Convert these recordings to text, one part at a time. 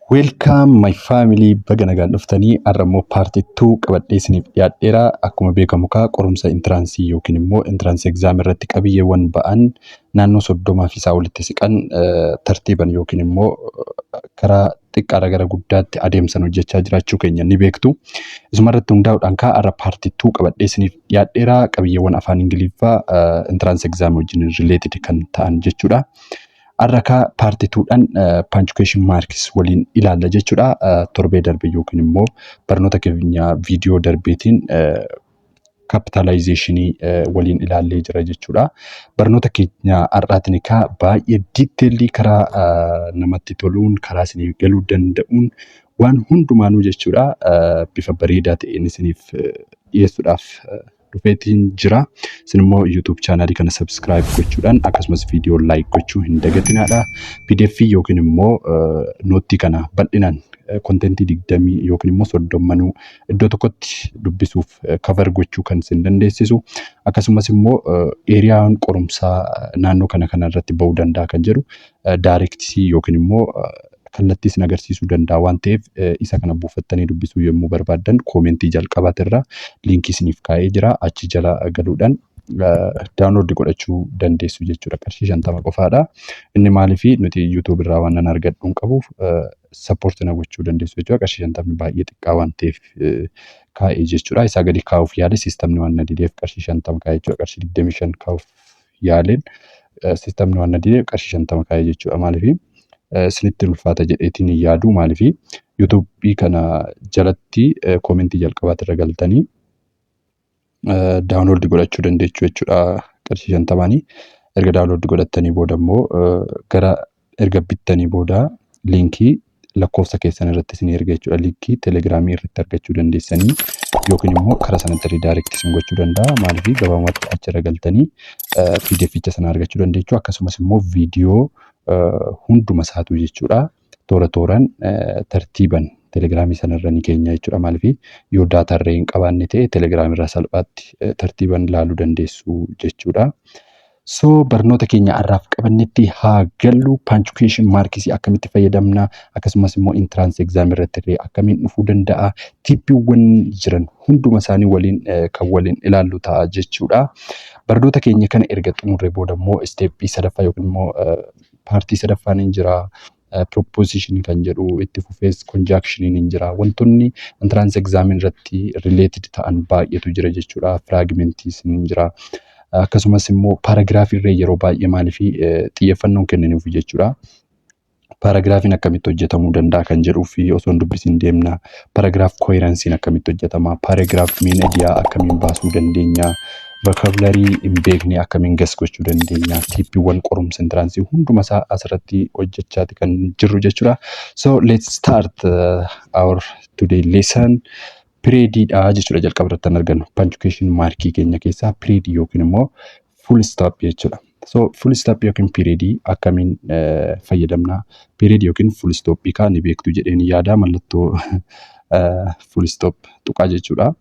Welcome my family, baga nagaan dhuftanii. Har'a immoo part 2 qabadhee isiniif dhiyaadheera. Akkuma beekamu kaa qorumsa entrance yookiin immoo entrance exam irratti qabiyyeewwan ba'an naannoo 30 fi isaa olitti siqan tartiiban yookiin immoo karaa xiqqaadhaa gara guddaatti adeemsan hojjechaa jiraachuu keenya ni beektu. Isuma irratti hundaa'uudhaan kaa har'a part 2 qabadhee isiniif dhiyaadheera. Qabiyyeewwan afaan Ingiliffaa entrance exam wajjin related kan ta'an jechuudha. Har'a kaa part 2dhaan punctuation marks waliin ilaalla jechuudha. Torbee darbe yookiin immoo barnoota keenya viidiyoo darbeetiin capitalization waliin ilaallee jira jechuudha. Barnoota keenya har'aatiin kaa baay'ee detail karaa namatti toluun, karaa isiniif galuu danda'uun, waan hundumaanuu jechuudha, bifa bareedaa ta'een isiniif dhiyeessuudhaaf dhufeetiin jira. Isin immoo YouTube channel kana subscribe gochuudhaan akkasumas viidiyoo like gochuu hin dagatinaadha. PDF yookiin immoo note kana bal'inaan content 20 yookiin immoo 30nuu iddoo tokkotti dubbisuuf cover gochuu kan isin dandeessisu, akkasumas immoo areaan qorumsaa naannoo kana kana irratti ba'uu danda'a kan jedhu direct yookiin immoo kallattii isin agarsiisuu danda'a waan ta'eef, isa kana buufattanii dubbisuu yommuu barbaaddan comment jalqabaatirra link isiniif kaa'ee jira, achi jala galuudhaan download godhachuu dandeessu jechuudha. Qarshii 50 qofaadha. Inni maaliifi nuti YouTube irraa waan nan argadhu hin qabuuf support na gochuu dandeessu jechuudha. Qarshii 50 baay'ee xiqqaa waan ta'eef kaa'ee jechuudha. Isaa gadi kaa'uuf yaale, systemni waan na dideef qarshii 50 kaa'ee jechuudha. Qarshii 25 kaa'uuf yaaleen, systemni waan na dideef qarshii 50 kaa'ee jechuudha. Maaliifi isinitti ulfaata jedheetiin hin yaadu. Maaliifi YouTubeii kana jalatti comment jalqabaatirra galtanii download godhachuu dandeessu jechuudha qarshii 50nii. Erga download godhattanii booda immoo gara erga bittanii booda link lakkoofsa keessan irratti isin erga jechuudha. Link Telegramii irratti argachuu dandeessanii yookiin immoo karaa sanatti redirect isin gochuu danda'a. Maaliif gabaabumatti achirra galtanii PDFicha sana argachuu dandeessu. Akkasumas immoo viidiyoo hunduma isaatu jechuudha. Toora tooraan tartiiban Telegramii sanarra ni keenya jechuudha. Maaliif yoo data irra hin qabaanne ta'e Telegramii irraa salphaatti tartiiban ilaaluu dandeessu jechuudha. So barnoota keenya har'aaf qabannetti haa gallu. Punctuation marks akkamitti fayyadamna, akkasumas immoo entrance exam irratti illee akkamiin dhufuu danda'a, tipiiwwan jiran hunduma isaanii waliin kan waliin ilaallu ta'a jechuudha. Barnoota keenya kana erga xumurree booda immoo step sadaffaa yookiin immoo part sadaffaan hin jira. Preposition kan jedhu itti fufees conjunctioniin hin jira. Wantoonni entrance exam irratti related ta'an baay'eetu jira jechuudha. Fragmentiis hin jira. Akkasumas immoo paragraph irree yeroo baay'ee maaliif xiyyeeffannoon kenninuuf jechuudha. Paragraphiin akkamitti hojjetamuu danda'a kan jedhuu fi osoo hin dubbisiin deemna. Paragraph coherenceiin akkamitti hojjetama? Paragraph main idea akkamiin baasuu dandeenya? Vocabulary hin beekne akkamiin guess gochuu dandeenya? Tipiiwwan qorumsa entrance hunduma isaa asirratti hojjechaati kan jirru jechuudha. So let's start our today lesson. Periodiidha jechuudha jalqaba irratti kan argannu. Punctuation mark keenya keessaa period yookiin immoo full stop jechuudha. So full stop yookiin period akkamiin fayyadamna? Period yookiin full stop kaa ni beektu jedheen yaada, mallattoo full stop tuqaa jechuudha.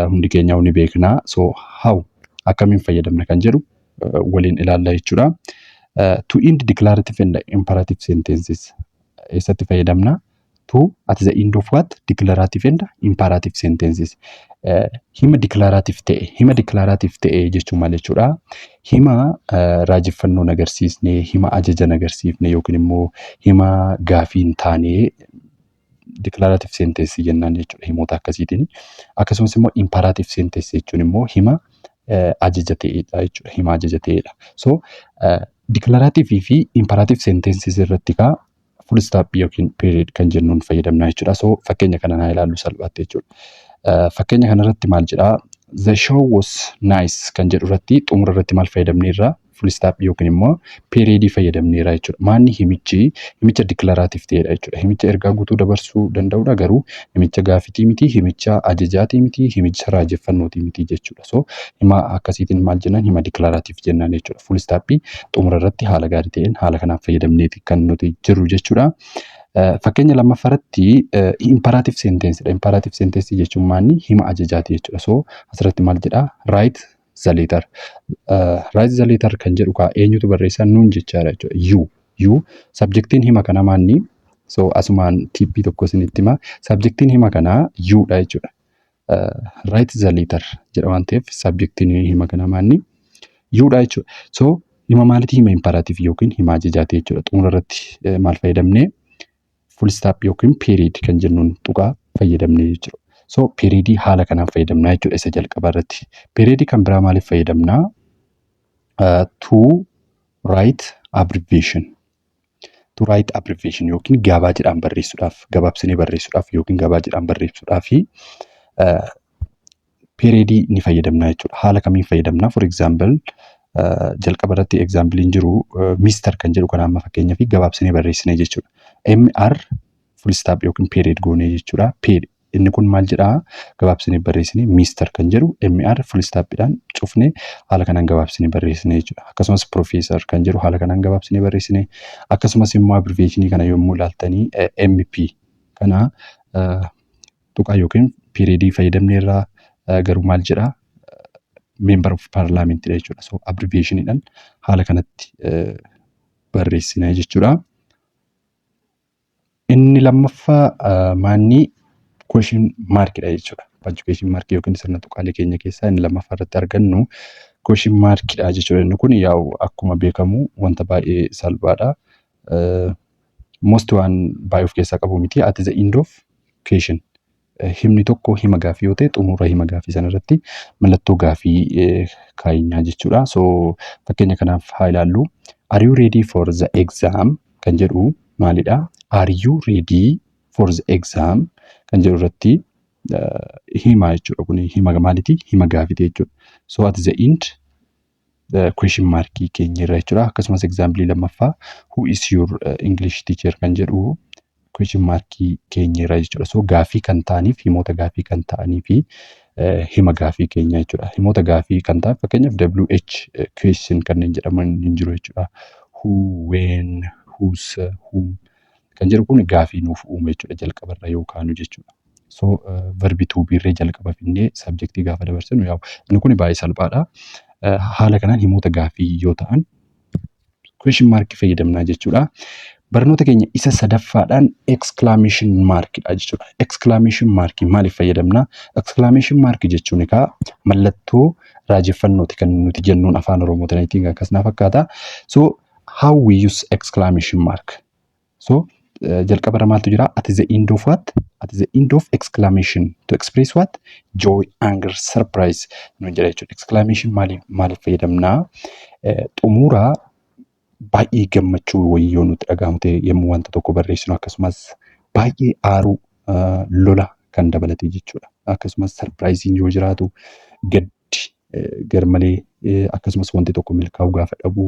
Hundi keenya ni beekna. So how, akkamiin fayyadamna kan jedhu waliin ilaalla jechuudha. To end declarative and imperative sentences eessatti fayyadamna? To at the end of what? Declarative and imperative sentences. Hima declarative ta'e, hima declarative ta'e jechuun maal jechuudha? Hima raajeffannoo agarsiisne, hima ajaja agarsiifne yookiin immoo hima gaafii hin taane declarative sentence jennaan jechuudha himoota akkasiitiin. Akkasumas immoo imperative sentence jechuun immoo hima ajaja ta'edha jechuudha. Hima ajaja ta'edha. So declarative fi imperative sentences irratti kaa full stop yookiin period kan jennuun fayyadamna jechuudha. So fakkeenya kana naa ilaallu salphaatti jechuudha. Fakkeenya kanarratti maal jedhaa? "The show was nice" kan jedhu irratti xumura irratti maal fayyadamneerra? Full stop yookiin immoo period fayyadamneerra jechuudha. Maanni himichi himicha declarative ta'edha jechuudha. Himicha ergaa guutuu dabarsuu danda'udha, garuu himicha gaafitii miti, himicha ajajaatii miti, himicha raajeffannootii miti jechuudha. So hima akkasiitiin maal jennaan? Hima declarative jennaan jechuudha. Full stop xumura irratti haala gaarii ta'een haala kanaan fayyadamneeti kan nuti jirru jechuudha. Fakkeenya lammaffaa irratti imperative sentence dha. Imperative sentence jechuun maanni? Hima ajajaati jechuudha. So asirratti maal jedhaa? "Write the letter." "Write the letter" kan jedhu kaa eenyutu barreessaa nuun jechaadha jechuudha. You. You subjectiin hima kana maanni? So asumaan tip tokko isinitti hima. Subjectiin hima kanaa youdha jechuudha. "Write the letter" jedha waan ta'eef, subjectiin hima kanaa maanni? Youdha jechuudha. So hima maalitii? Hima imperative yookiin hima ajajaati jechuudha. Xumura irratti maal fayyadamnee? Full stop yookiin period kan jennuun tuqaa fayyadamnee jechuudha. So periodii haala kanaan fayyadamnaa jechuudha isa jalqabaa irratti. Periodii kan biraa maaliif fayyadamnaa? To write abbreviation. To write abbreviation yookiin gabaajeedhaan barreessuudhaaf, gabaabsinee barreessuudhaaf yookiin gabaajeedhaan barreessuudhaaf periodii ni fayyadamnaa jechuudha. Haala kamiin fayyadamnaa? For example, jalqaba irratti exampleiin jiru Mister kan jedhu kana amma fakkeenyaaf gabaabsinee barreessine jechuudha. MR full stop yookiin period goonee jechuudha. Inni kun maal jedhaa? Gabaabsinee barreessine, Mister kan jedhu MR full stopidhaan cufnee haala kanaan gabaabsinee barreessine jechuudha. Akkasumas Professor kan jedhu haala kanaan gabaabsinee barreessine. Akkasumas immoo abbreviationii kana yommuu ilaaltanii, MP kana tuqaa yookiin periodii fayyadamne irraa garuu maal jedhaa? Member of parliament jechuudha. So abbreviationiidhaan haala kanatti barreessina jechuudha. Inni lammaffaa maanni? Question markidha jechuudha. Punctuation mark yookiin sirna tuqaalee keenya keessaa inni lammaffaa irratti argannu question markidha jechuudha. Inni kun yaa'u akkuma beekamu wanta baay'ee salphaadha. Most waan baay'ee of keessaa qabu miti. At the end of question. Himni tokko hima gaafii yoo ta'e, xumura hima gaafii sana irratti mallattoo gaafii kaayinyaa jechuudha. So fakkeenya kanaaf haa ilaallu. "Are you ready for the exam?" kan jedhu maalidha? "Are you ready for the exam?" kan jedhu irratti hima jechuudha. Kun hima maaliiti? Hima gaafiiti jechuudha. So at the end question markii keenya irra jechuudha. Akkasumas example lammaffaa, "Who is your English teacher?" kan jedhu question markii keenya irra jechuudha. So gaafii kan ta'aniif, himoota gaafii kan ta'anii fi hima gaafii keenya jechuudha. Himoota gaafii kan ta'an fakkeenyaaf WH question kanneen jedhaman hin jiru jechuudha. Who, when, whose, whom kan jedhu kun gaafii nuuf uume jechuudha jalqabarra yookaanu jechuudha. So verb to be irree jalqaba finnee subjectii gaafa dabarsinu, yaa'u inni kun baay'ee salphaadha. Haala kanaan himoota gaafii yoo ta'an question mark fayyadamnaa jechuudha. Barnoota keenya isa sadaffaadhaan exclamation markidha jechuudha. Exclamation mark maaliif fayyadamna? Exclamation mark jechuun egaa mallattoo raajeffannooti kan nuti jennuun afaan Oromootiin akkas na fakkaata. So how we use exclamation mark? So jalqabarra maaltu jira? At the end of what? At the end of exclamation to express what? Joy, anger, surprise nuun jedha jechuudha. Exclamation maaliif fayyadamna? Xumura baay'ee gammachuu wayii yoo nutti dhaga'amu ta'e yommuu wanta tokko barreessinu, akkasumas baay'ee aaruu, lola kan dabalatee jechuudha. Akkasumas surpriseiin yoo jiraatu, gaddi garmalee, akkasumas wanti tokko milkaa'uu gaafa dhabu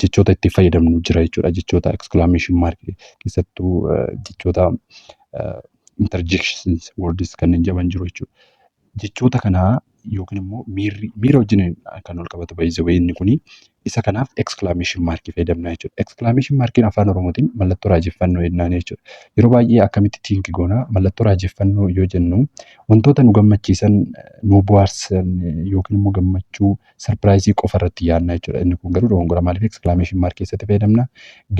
jechoota itti fayyadamnu jira jechuudha. Jechoota exclamation mark keessattuu jechoota interjections words kanneen jedhaman jiru jechuudha. Jechoota kanaa yookiin immoo miirri miira wajjin kan wal qabatu baay'ee inni kuni isa kanaaf exclamation mark fayyadamna jechuudha. Exclamation markiin afaan Oromootiin mallattoo raajeffannoo jennaan jechuudha. Yeroo baay'ee akkamitti think goona? Mallattoo raajeffannoo yoo jennu, wantoota nu gammachiisan, nu bohaarsan yookiin immoo gammachuu, surprise qofa irratti yaadna jechuudha. Inni kun garuu dogongora. Maaliif exclamation mark keessatti fayyadamna?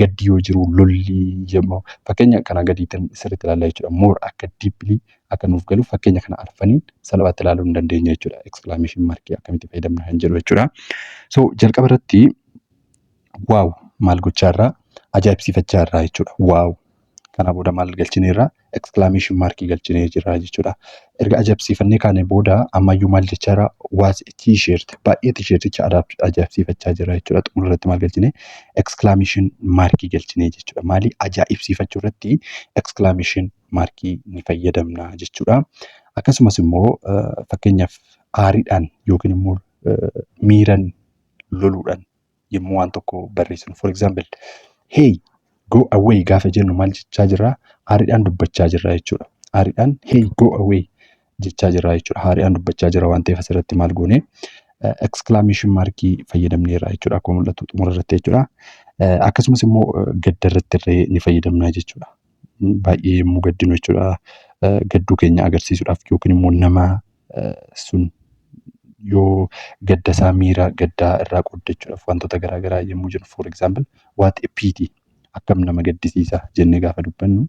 Gaddi yoo jiru, lolli yommuu fakkeenya kana gadiitiin sirriitti ilaalla jechuudha. More akka deeply akka nuuf galu fakkeenya kana arfaniin salphaatti ilaaluu hin dandeenya jechuudha. Exclamation mark akkamitti fayyadamna kan jedhu jechuudha. So jalqaba irratti wow maal gochaa irraa? Ajaa'ibsiifachaa irraa jechuudha. Wow. Kana booda maal galchineerra? Exclamation mark galchinee jirra jechuudha. Erga ajaa'ibsiifannee kaane booda ammayyuu maal jechaa irraa? What t-shirt, baay'ee t-shirticha ajaa'ibsiifachaa jira jechuudha. Xumura irratti maal galchine? Exclamation mark galchinee jechuudha. Maali? Ajaa'ibsiifachuu irratti exclamation mark ni fayyadamna jechuudha. Akkasumas immoo fakkeenyaaf aariidhaan yookiin immoo miiran loluudhaan yommuu waan tokko barreessinu. For example, "Hey, go away" gaafa jennu maal jechaa jirraa? Aariidhaan dubbachaa jirra jechuudha. Aariidhaan "Hey, go away" jechaa jirra jechuudha. Aariidhaan dubbachaa jira waan ta'eef asirratti maal goone? Exclamation markii fayyadamneerra jechuudha. Akkuma mul'atu xumura irratti jechuudha. Akkasumas immoo gadda irratti illee ni fayyadamna jechuudha. Baay'ee yommuu gaddinu jechuudha. Gadduu keenya agarsiisuudhaaf yookiin immoo nama sun yoo gadda isaa miira gaddaa irraa qooddachuudhaaf wantoota garaa garaa yommuu jennu, for example, "What a pity, Akkam nama gaddisiisa jennee gaafa dubbannu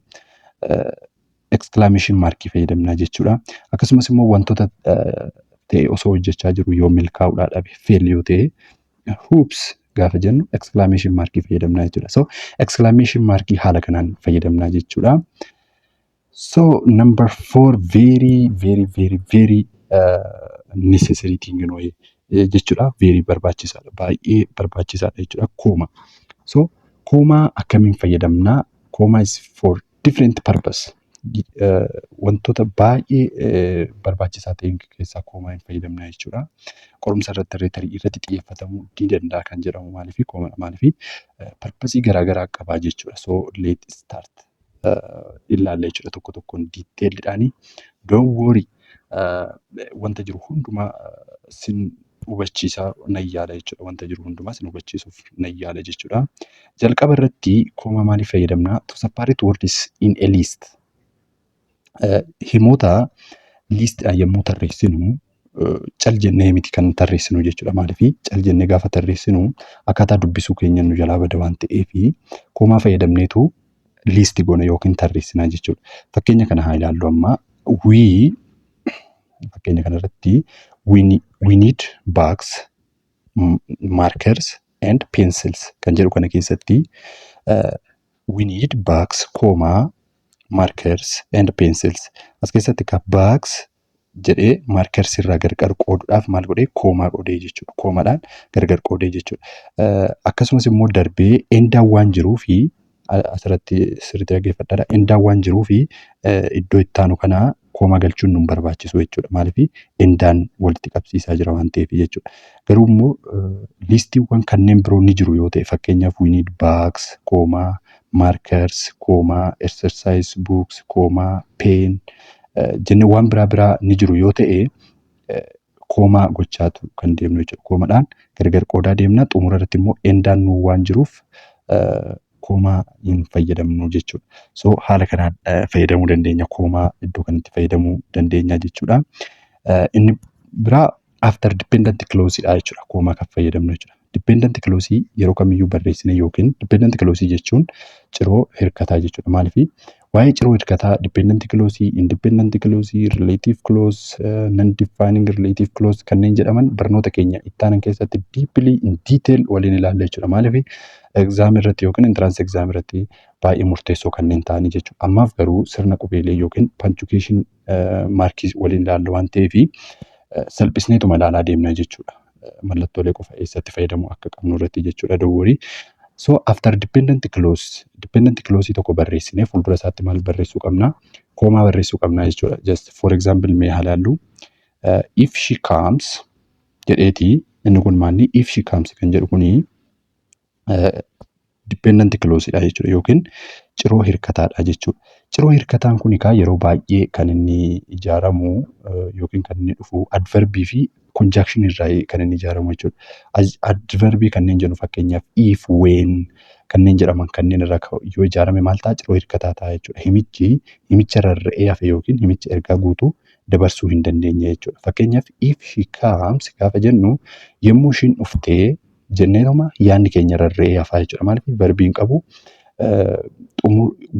exclamation markii fayyadamna jechuudha. Akkasumas immoo wantoota ta'e osoo hojjechaa jiru yoo milkaa'uudhaa dhabe, fail yoo ta'e, "Oops" gaafa jennu exclamation markii fayyadamna jechuudha. So exclamation markii haala kanaan fayyadamna jechuudha. So number four, very very very very necessary thing jechuudha. Very barbaachisaadha. Baay'ee barbaachisaadha jechuudha. Comma. So comma akkamiin fayyadamna? Comma is for different purpose. Wantoota baay'ee barbaachisaa ta'e keessaa comma hin fayyadamna jechuudha. Qorumsa irratti illee tarii irratti xiyyeeffatamuu ni danda'a kan jedhamu maaliifi comma maaliifi purpose garaagaraa qabaa jechuudha. So let start ilaalla jechuudha tokko tokkoon detailiidhaanii. Don't worry, wanta jiru hundumaa sin hubachiisaa nan yaala jechuudha. Wanta jiru hundumaa sin hubachiisuuf nan yaala jechuudha. Jalqaba irratti comma maaliif fayyadamna? To separate words in a list. Himoota listiidhaan yommuu tarreessinu cal jennee miti kan tarreessinu jechuudha. Maaliif cal jennee gaafa tarreessinu akkaataa dubbisuu keenya nu jalaa bada waan ta'eef comma fayyadamneetu list goona yookiin tarreessinaa jechuudha. Fakkeenya kana haa ilaallu amma. We, fakkeenya kanarratti "We need bags, markers and pencils" kan jedhu kana keessatti "We need bags comma markers and pencils" as keessatti ka "bags" jedhee "markers" irraa gargar qooduudhaaf maal godhee? Comma godhee jechuudha. Commadhaan gargar qoodee jechuudha. Akkasumas immoo darbee andaan waan jiruu fi asirratti sirriitti dhaggeeffadhaa. Andaan waan jiruu fi iddoo itti aanu kanaa comma galchuun nu barbaachisu jechuudha. Maaliif? Andaan walitti qabsiisaa jira waan ta'eef jechuudha. Garuu immoo listiiwwan kanneen biroo ni jiru yoo ta'e, fakkeenyaaf "We need bags comma markers comma exercise books comma pen" jennee waan biraa biraa ni jiru yoo ta'e, comma gochaatu kan deemnu jechuudha. Commadhaan gargar qoodaa deemna. Xumura irratti immoo andaan nu waan jiruuf comma hin fayyadamnu jechuudha. So haala kanaan fayyadamuu dandeenya. Comma iddoo kanatti fayyadamuu dandeenya jechuudha. Inni biraa after dependent clause dha jechuudha. Comma kan fayyadamnu jechuudha. Dependent clause yeroo kamiyyuu barreessine yookiin dependent clause jechuun ciroo hirkataa jechuudha. Maaliif waa'ee ciroo hirkataa, dependent clause, independent clause, relative clause, non defining relative clause kanneen jedhaman barnoota keenya ittaanan keessatti deeply in detail waliin ilaalla jechuudha. Maaliif exam irratti yookiin entrance exam irratti baay'ee murteessoo kanneen ta'anii jechuudha. Ammaaf garuu sirna qubeelee yookiin punctuation markii waliin ilaalla waan ta'eef salphisneetuma ilaalaa deemna jechuudha. Mallattoolee qofa eessatti fayyadamuu akka qabnu irratti jechuudha. Don't worry. So after dependent clause, dependent clause tokko barreessinee fuuldura isaatti maal barreessuu qabna? Comma barreessuu qabna jechuudha. Just for example mee haa ilaallu. "If she comes" jedheeti, inni kun maanni? "If she comes" kan jedhu kuni dependent clause dha jechuudha yookiin ciroo hirkataadha jechuudha. Ciroo hirkataan kun egaa yeroo baay'ee kan inni ijaaramu yookiin kan inni dhufu adverbii fi conjunction irraa kan inni ijaaramu jechuudha. Adverbii kanneen jennu fakkeenyaaf if, when kanneen jedhaman kanneen irraa yoo ijaarame maal ta'a? Ciroo hirkataa ta'a jechuudha. Himichi himicha rarra'ee hafe yookiin himicha ergaa guutuu dabarsuu hin dandeenye jechuudha. Fakkeenyaaf "if she comes" gaafa jennu, yommuu ishiin dhuftee jenneetuma yaadni keenya rarra'ee hafaa jechuudha. Maaliif? Verbii hin qabu,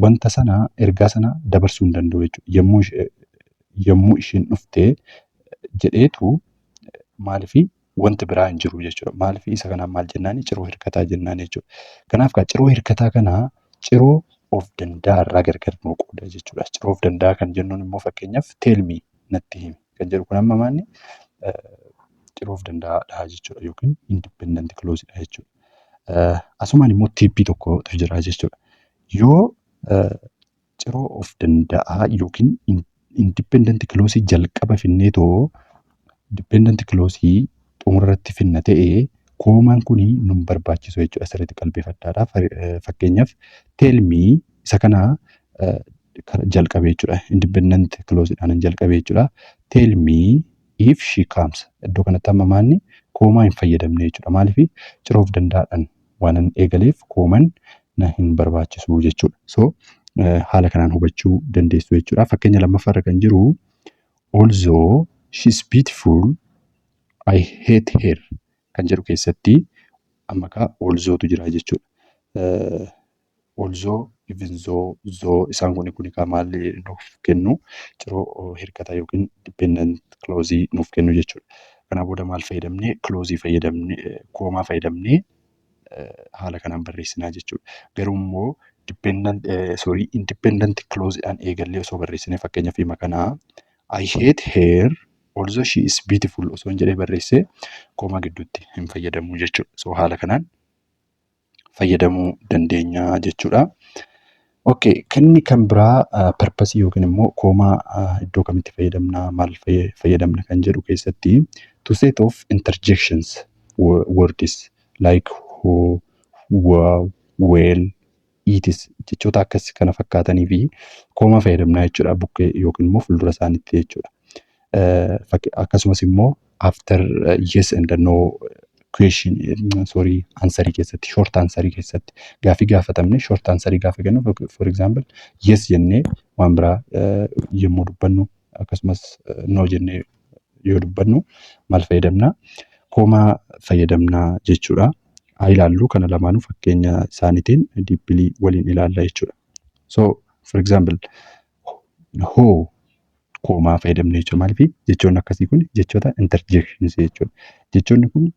wanta sana ergaa sana dabarsuu hin danda'u jechuudha. Yommuu ishiin dhuftee jedheetu, maaliif? Wanti biraa hin jiru jechuudha. Maaliif? Isa kanaan maal jennaani? Ciroo hirkataa jennaan jechuudha. Kanaaf ciroo hirkataa kana ciroo of danda'aa irraa gargar nuu qooda jechuudha. Ciroo of danda'aa kan jennuun immoo fakkeenyaaf "tell me", natti himi kan jedhu kun amma maanni? Ciroo of danda'aadha jechuudha yookiin independent clause dha jechuudha. Asumaan immoo tipii tokkotu jira jechuudha. Yoo ciroo of danda'aa yookiin independent clause jalqaba finneetoo dependent clause xumura irratti finna ta'ee, commaan kuni nun barbaachisu jechuudha. Asirratti qalbeeffadhaadha. Fakkeenyaaf "tell me" isa kana jalqabe jechuudha. Independent clauseidhaan jalqabe jechuudha. "Tell me if she comes." Iddoo kanatti amma maanni? Comma hin fayyadamne jechuudha. Maaliif? Ciroo of danda'aadhaan waan hin eegaleef commaan na hin barbaachisu jechuudha. So haala kanaan hubachuu dandeessu jechuudha. Fakkeenya lammaffaarra kan jiru "Although she's beautiful, I hate her" kan jedhu keessatti amma kaa althoughtu jira jechuudha. Although, even though, though isaan kun kan maal nuuf kennu? Ciroo hirkataa yookiin dependent clause nuuf kennu jechuudha. Kanaa booda maal fayyadamnee? Clause fayyadamnee, comma fayyadamnee haala kanaan barreessinaa jechuudha. Garuu immoo dependent, sorry, independent clauseedhaan eegallee osoo barreessinee, fakkeenyaaf hima kanaa "I hate her although she is beautiful" osoo hin jedhee barreessee, comma gidduutti hin fayyadamu jechuudha. So haala kanaan fayyadamuu dandeenya jechuudha. Okay, inni kan biraa purpose yookiin immoo comma iddoo kamitti fayyadamna, maal fayyadamna kan jedhu keessatti, to set off interjections words like "oh", "wow", "well", "it is", jechoota akkas kana fakkaatanii fi comma fayyadamna jechuudha, bukkee yookiin immoo fuuldura isaaniitti jechuudha. Akkasumas immoo after yes and no question, sorry, answerii keessatti, short answerii keessatti, gaafii gaafatamne short answerii gaafa kennu, for example, yes jennee waan biraa yommuu dubbannu, akkasumas no jennee yoo dubbannu maal fayyadamna? Comma fayyadamna jechuudha. Haa ilaallu, kana lamaanuu fakkeenya isaaniitiin deeply waliin ilaalla jechuudha. So for example, "oh" comma fayyadamne jechuudha. Maaliif? Jechoonni akkasii kun jechoota interjections jechuudha. Jechoonni kun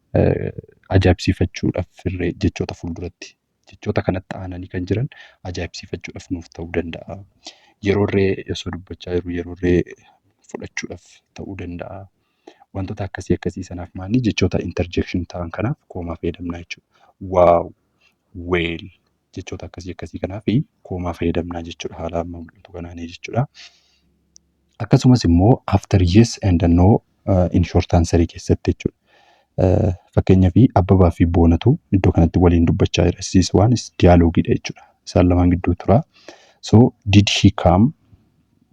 ajaa'ibsiifachuudhaaf irree jechoota fuulduratti jechoota kanatti aananii kan jiran ajaa'ibsiifachuudhaaf nuuf ta'uu danda'a. Yeroorree osoo dubbachaa jiru yeroorree fudhachuudhaaf ta'uu danda'a. Wantoota akkasii akkasii sanaaf maali, jechoota interjection ta'an kanaaf comma fayyadamna jechuudha. "Wow", "well", jechoota akkasii akkasii kanaaf comma fayyadamna jechuudha, haala amma mul'atu kanaanii jechuudha. Akkasumas immoo after yes and no in short answer keessatti jechuudha. Fakkeenyaaf, Abbabaa fi Boonatu iddoo kanatti waliin dubbachaa jira. This one is dialogueidha jechuudha. Isaan lamaan gidduu tura. So "Did he come?"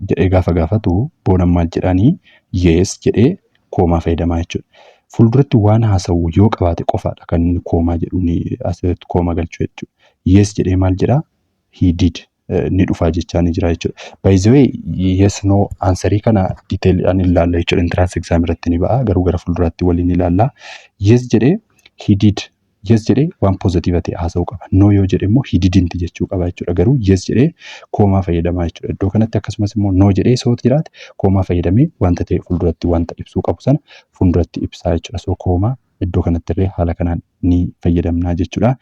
jedhee gaafa gaafatu, Boonaan maal jedhaanii? "Yes" jedhee comma fayyadamaa jechuudha. Fuulduratti waan haasa'u yoo qabaate qofaadha kan inni comma jedhu asirratti comma galchu jechuudha. "Yes" jedhee maal jedhaa? "He did", ni dhufaa jechaa ni jira jechuudha. By the way, yes no answerii kana detailiidhaan ilaalla jechuudha. Entrance exam irratti ni ba'a, garuu gara fuulduraatti waliin ilaalla. "Yes" jedhee "he did", "yes" jedhee waan positive ta'e haasa'uu qaba. "No" yoo jedhe immoo "he didn't" jechuu qaba jechuudha. Garuu "yes" jedhee comma fayyadamaa jechuudha. Iddoo kanatti akkasumas immoo "no" jedhee sooti jiraate, comma fayyadamee wanta ta'e fuulduratti, wanta ibsuu qabu sana fuulduratti ibsaa jechuudha. So comma iddoo kanatti illee haala kanaan ni fayyadamnaa jechuudha.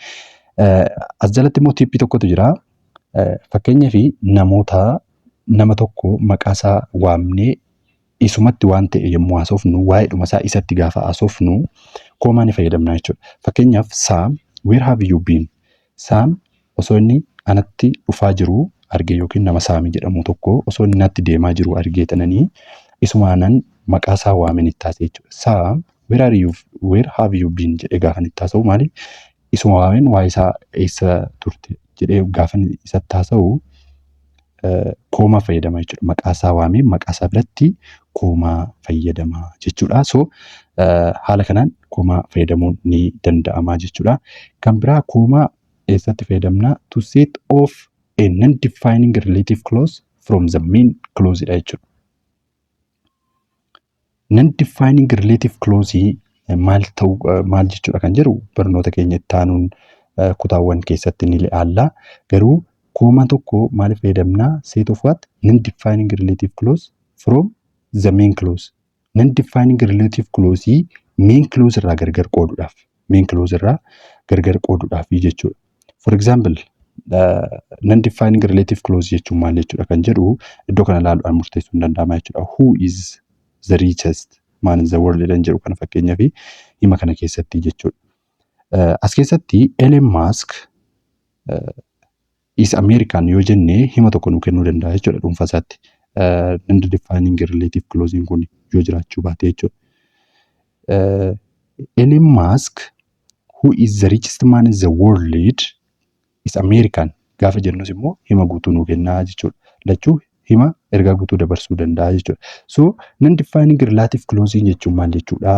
As jalatti immoo tipii tokkotu jira. Fakkeenyaaf, namoota, nama tokko maqaa isaa waamnee isumatti waan ta'e yommuu haasofnu, waa'eedhuma isaa isatti gaafa haasofnu, comma ni fayyadamna jechuudha. Fakkeenyaaf, "Sam, where have you been?" Saam osoo inni anatti dhufaa jiru argee, yookiin nama Saamii jedhamu tokko osoo inni natti deemaa jiru argee tananii, isumaanan maqaa isaa waameen itti haasa'e jechuudha. "Sam, where are you, where have you been?" jedhee gaafa itti haasa'u, maali? Isuma waameen waa'ee isaa eessa turte jedhee gaafa isatti haasa'u, comma fayyadama jechuudha. Maqaa isaa waamee maqaa isaa biratti comma fayyadama jechuudha. So haala kanaan comma fayyadamuun ni danda'ama jechuudha. Kan biraa comma eessatti fayyadamna? To set off a non-defining relative clause from the main clause dha jechuudha. Non-defining relative clause maal ta'uu, maal jechuudha kan jedhu barnoota keenya itti aanuun kutaawwan keessatti ni ilaalla. Garuu comma tokko maaliif fayyadamna? Set of what? Non-defining relative clause from the main clause. Non-defining relative clause main clause irraa gargar qooduudhaaf. Main clause irraa gargar qooduudhaaf jechuudha. For example, non-defining relative clause jechuun maal jechuudha kan jedhu iddoo kana ilaaluudhaan murteessuun danda'ama jechuudha. "Who is the richest man in the world?" jedhan jedhu kana fakkeenyaaf hima kana keessatti jechuudha. As keessatti "Elon Musk is American" yoo jenne, hima tokko nuu kennuu danda'a jechuudha dhuunfaa isaatti. Non-defining relative clause kun yoo jiraachuu baate jechuudha. "Elon Musk, who is the richest man in the world, is American" gaafa jennus immoo hima guutuu nuu kennaa jechuudha. Lachuu hima ergaa guutuu dabarsuu danda'a jechuudha. So non-defining relative clause jechuun maal jechuudha?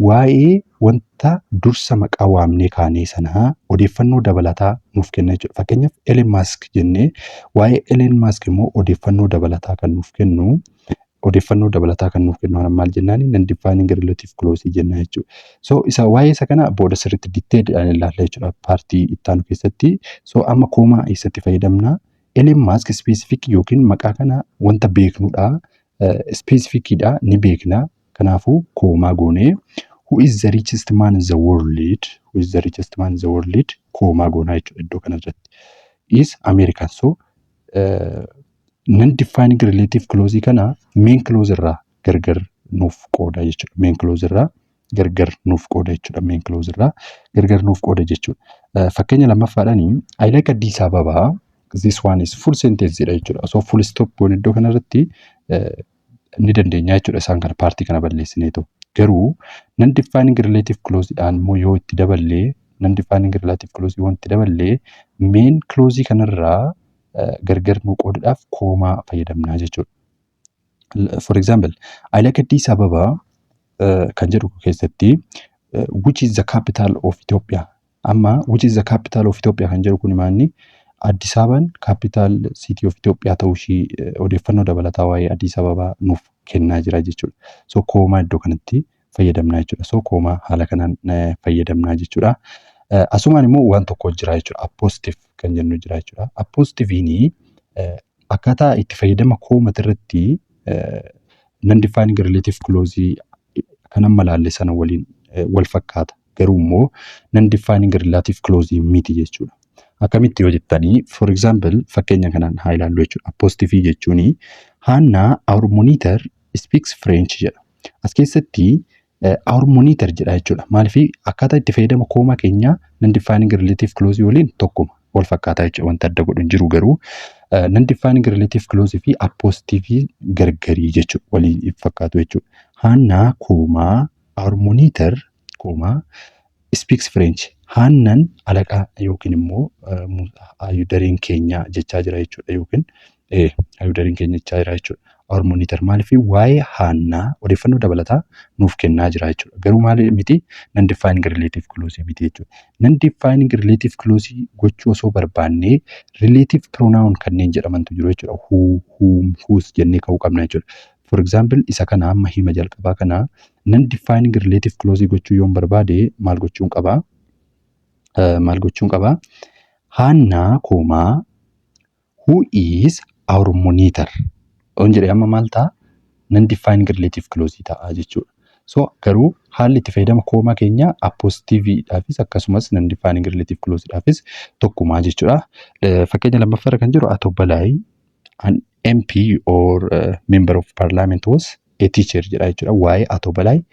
Waa'ee wanta dursa maqaa waamnee kaanee sanaa odeeffannoo dabalataa nuuf kenna jechuudha. Fakkeenyaaf, Elon Musk jennee waa'ee Elon Musk immoo odeeffannoo dabalataa kan nuuf kennu Odeeffannoo dabalataa kan nuuf kennu maal jennaani? Non defining relative clause jenna jechuudha. So isa waa'ee isa kana booda sirriitti detailidhaan ilaalla jechuudha partii itti aanu keessatti. So amma comma eessatti fayyadamna? Elon Musk specific yookiin maqaa kana wanta beeknudha. Specificidha, ni beekna. Kanaafuu comma goonee "who is the richest man in the world", "who is the richest man in the world" comma goonaa jechuudha iddoo kanarratti. Is American. So non defining relative clause kana main clause irraa gargar nuuf qooda jechuudha. Main clause irraa gargar nuuf qooda jechuudha. Main clause irraa gargar nuuf qooda jechuudha. Fakkeenya lammaffaadhaani, "I like Addis Ababa." This one is full sentence dha jechuudha. So full stop goone iddoo kanarratti ni dandeenya jechuudha, isaan kana partii kana balleessineetu. Garuu non defining relative clause dhaan immoo yoo itti daballee, non defining relative clause yoo itti daballee, main clause kanarraa gargar nu qooduudhaaf comma fayyadamnaa jechuudha. For example, "I like Addis Ababa" kan jedhu keessatti "which is the capital of Ethiopia". Amma "which is the capital of Ethiopia" kan jedhu kun maanni? Addis Ababaan capital city of Ethiopia ta'uu ishii odeeffannoo dabalataa waa'ee Addis Ababaa nuuf kennaa jira jechuudha. So comma iddoo kanatti fayyadamnaa jechuudha. So comma haala kanaan fayyadamnaa jechuudha. Asumaan immoo waan tokko jira jechuudha. Appositive kan jennu jira jechuudha. Appositiveiin akkaataa itti fayyadama commati irratti non defining relative clause kan amma laalle sana waliin wal fakkaata. Garuu immoo non defining relative clause miti jechuudha. Akkamitti yoo jettanii, for example, fakkeenya kanaan haa ilaallu jechuudha. Appositive jechuun "Hannah, our monitor, speaks French" jedha. As keessatti "our monitor" jedha jechuudha. Maaliif? Akkaataa itti fayyadama comma keenyaa non defining relative clause waliin tokkuma, wal fakkaataa jechuudha. Wanta adda godhu hin jiru, garuu non defining relative clause fi appositive gargarii jechuudha. Walii fakkaatu jechuudha. "Hannah comma our monitor comma speaks French." Haannan alaqaa yookiin immoo hayyudareen keenya jechaa jira jechuudha. Yookiin hayyudareen keenya jechaa jira jechuudha. Our monitor maaliif? Waa'ee Haannaa odeeffannoo dabalataa nuuf kennaa jira jechuudha. Garuu maali miti? Non defining relative clause miti jechuudha. Non defining relative clause gochuu osoo barbaannee relative pronoun kanneen jedhamantu jiru jechuudha. Who, whom, whose jennee ka'uu qabna jechuudha. For example, isa kana amma hima jalqabaa kana non defining relative clause gochuu yoon barbaade maal gochuun qabaa? Maal gochuun qabaa? "Haannaa comma who is our monitor" on jedhee, amma maal ta'a? Non defining relative clause ta'a jechuudha. So garuu haalli itti fayyadama comma keenyaa appositivedhaafis akkasumas non defining relative clausedhaafis tokkumaa jechuudha. Fakkeenya lammaffaarra kan jiru, "Ato Balaayi, an MP or member of parliament, was a teacher" jedha jechuudha. Waa'ee Ato Balaay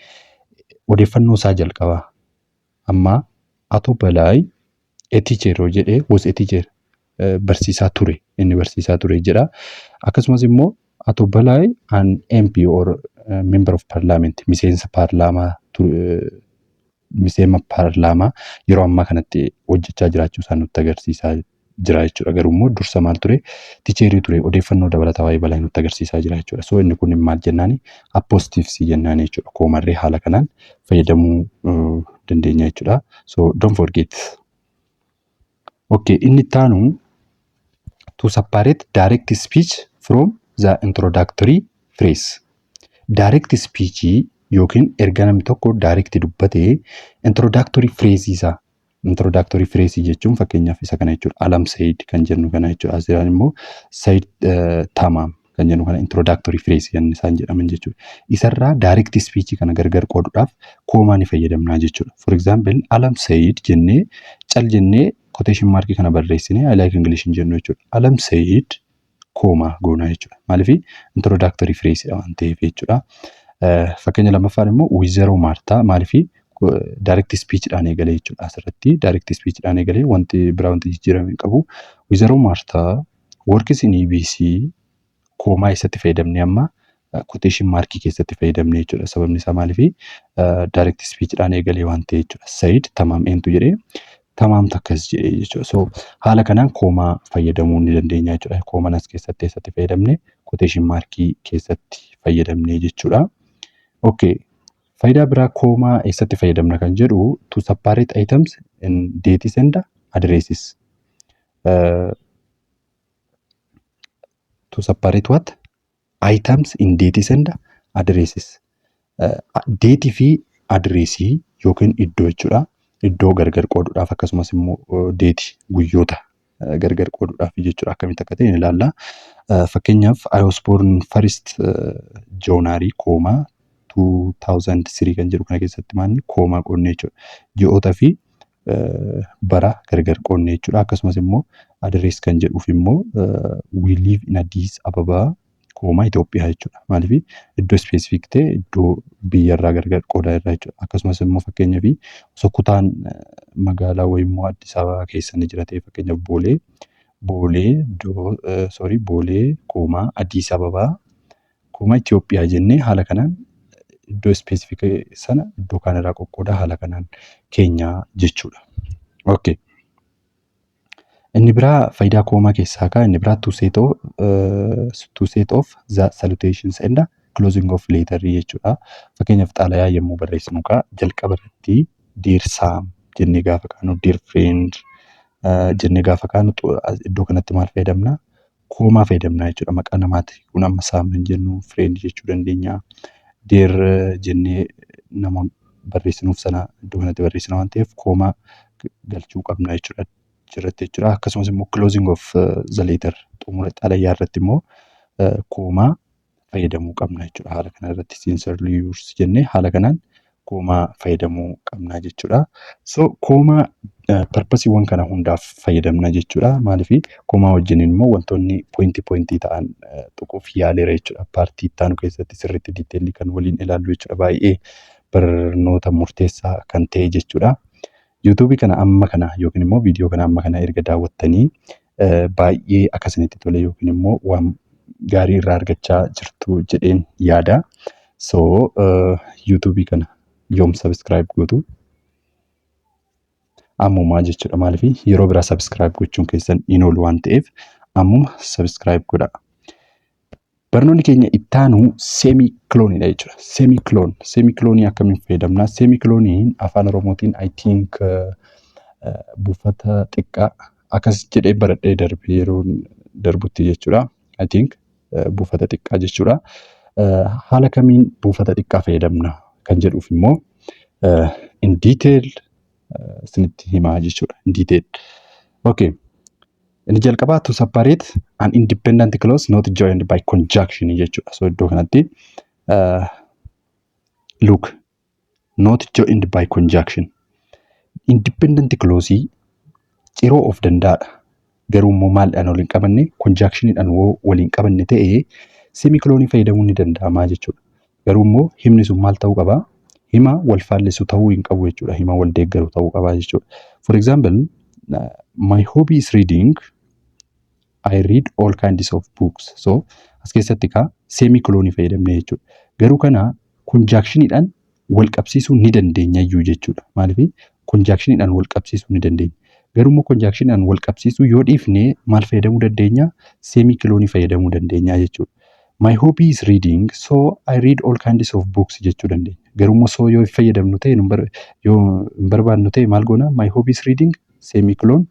odeeffannoo isaa jalqabaa. Amma "Ato Balaay a teacher" yoo jedhee, "was a teacher", barsiisaa ture, inni barsiisaa ture jedha. Akkasumas immoo "Ato Balaay an MP or member of parliament", miseensa paarlaamaa, miseensa paarlaamaa yeroo ammaa kanatti hojjechaa jiraachuu isaa nutti agarsiisaa jira jechuudha. Garuu immoo dursa maal ture? Teacherii ture. Odeeffannoo dabalataa waa'ee Balaa nutti agarsiisaa jira jechuudha. So inni kun maal jennaani? Appositives jennaani jechuudha. Commarree haala kanaan fayyadamuu dandeenya jechuudha. So don't forget. Okay, inni itti aanu to separate direct speech from the introductory phrase. Direct speech yookiin erga namni tokko direct dubbatee introductory phrase isaa. Introductory phrase jechuun fakkeenyaaf isa kana jechuudha. "Alam said" kan jennu kana jechuudha. Asirraan immoo "said Tamaam" kan jennu kana introductory phrase kan isaan jedhaman jechuudha. Isarraa direct speech kana gargar qooduudhaaf comma ni fayyadamnaa jechuudha. For example, "Alam said" jennee cal jennee quotation mark kana barreessinee "I like English" hin jennu jechuudha. "Alam said" comma goonaa jechuudha. Maaliif? Introductory phrase waan ta'eef jechuudha. Fakkeenya lammaffaan immoo "Wizaroo Maartaa", maaliif? Direct speech dhaan eegalee jechuudha. Asirratti direct speech dhaan eegalee wanti biraa wanti jijjiirame hin qabu. "Wizaroo Maartaa works in EBC", comma eessatti fayyadamne? Amma quotation mark keessatti fayyadamne jechuudha. Sababni isaa maaliif? Direct speech dhaan eegalee waan ta'e jechuudha. "Said Tamaam", eentu jedhee? Tamaamtu akkas jedhee jechuudha. So haala kanaan comma fayyadamuu ni dandeenya jechuudha. Comman as keessatti eessatti fayyadamne? Quotation mark keessatti fayyadamne jechuudha. Okay. Faayidaa biraa comma eessatti fayyadamna kan jedhu, to separate items in dates and addresses. To separate what? Items in dates and addresses. Dateii fi addressii yookiin iddoo jechuudha. Iddoo gargar qooduudhaaf, akkasumas immoo dateii, guyyoota gargar qooduudhaaf jechuudha. Akkamitti akka ta'e ni ilaalla. Fakkeenyaaf, "I was born 1st January comma 2003" kan jedhu kana keessatti maalni comma qoodne jechuudha. Ji'oota fi bara gargar qoodne jechuudha. Akkasumas immoo address kan jedhuuf immoo "We live in Addis Ababa comma Itoophiyaa" jechuudha. Maaliif iddoo specific ta'e iddoo biyyarraa gargar qoodaa irraa jechuudha. Akkasumas immoo fakkeenyaaf osoo kutaan magaalaa wayii immoo Addis Ababaa keessa ni jira ta'e, fakkeenyaaf Boolee iddoo, sorry, Boolee comma Addis Ababaa comma Itoophiyaa jennee haala kanaan iddoo specific sana iddoo kaanirraa qoqqoodaa haala kanaan keenyaa jechuudha. Okay. Inni biraa faayidaa comma keessaa kaa inni biraa to set off the salutations and closing of letter jechuudha. Fakkeenyaaf, xalayaa yommuu barreessinu kaa jalqaba irratti "Dear Sam" jennee gaafa kaanu, "Dear friend" jennee gaafa kaanu, iddoo kanatti maal fayyadamna? Comma fayyadamna jechuudha. Maqaa namaati. Kun amma Sam hin jennu, friend jechuu dandeenya. Dear jennee nama barreessinuuf sana iddoo kanatti barreessina waan ta'eef comma galchuu qabna jechuudha. Achirratti jechuudha. Akkasumas immoo closing of the letter, xumura xalayaa irratti immoo comma fayyadamuu qabna jechuudha. Haala kana irratti "Sincerely yours" jennee haala kanaan comma fayyadamuu qabna jechuudha. So comma purposeiiwwan kana hundaaf fayyadamna jechuudha. Maaliif comma wajjin immoo wantoonni pointii pointii ta'an tuquuf yaaleera jechuudha. Partii itti aanu keessatti sirriitti detailii kan waliin ilaallu jechuudha. Baay'ee barnoota murteessaa kan ta'e jechuudha. YouTubeii kana amma kana yookiin immoo viidiyoo kana amma kana erga daawwattanii baay'ee akka isinitti tole yookiin immoo waan gaarii irraa argachaa jirtu jedheen yaada. So YouTubeii kana yoom subscribe gootu? Ammumaa jechuudha. Maaliif yeroo biraa subscribe gochuun keessan hin oolu waan ta'eef ammuma subscribe godhaa. Barnoonni keenya ittaanu semicoloniidha jechuudha. Semicolon. Semicolonii akkamiin fayyadamna? Semicoloniin afaan Oromootiin, I think, buufata xiqqaa akkas jedhee baradhee darbe yeroo darbutti jechuudha. I think buufata xiqqaa jechuudha. Haala kamiin buufata xiqqaa fayyadamna kan jedhuuf immoo in detail isinitti himaa jechuudha. In detail. Okay. Inni jalqabaa to separate an independent clause not joined by conjunction jechuudha. So iddoo kanatti, look, not joined by conjunction. Independent clause, ciroo of danda'aadha. Garuu immoo maaldhaan waliin qabanne? Conjunctioniidhaan waliin qabanne ta'ee semicolonii fayyadamuun ni danda'ama jechuudha. Garuu immoo himni sun maal ta'uu qabaa? Hima wal faallessu ta'uu hin qabu jechuudha. Hima wal deeggaru ta'uu qabaa jechuudha. For example, "My hobby is reading. I read all kinds of books." So as keessatti kaa semicolonii fayyadamne jechuudha. Garuu kana conjunctioniidhaan wal qabsiisuu ni dandeenya iyyuu jechuudha. Maaliif conjunctioniidhaan wal qabsiisuu ni dandeenya. Garuu immoo conjunctioniidhaan wal qabsiisuu yoo dhiifne maal fayyadamuu dandeenya? Semicolonii fayyadamuu dandeenya jechuudha. "My hobby is reading, so I read all kinds of books" jechuu dandeenya. Garuu immoo so yoo fayyadamnu ta'e, yoo hin barbaadnu ta'e maal goona? "My hobby is reading semicolon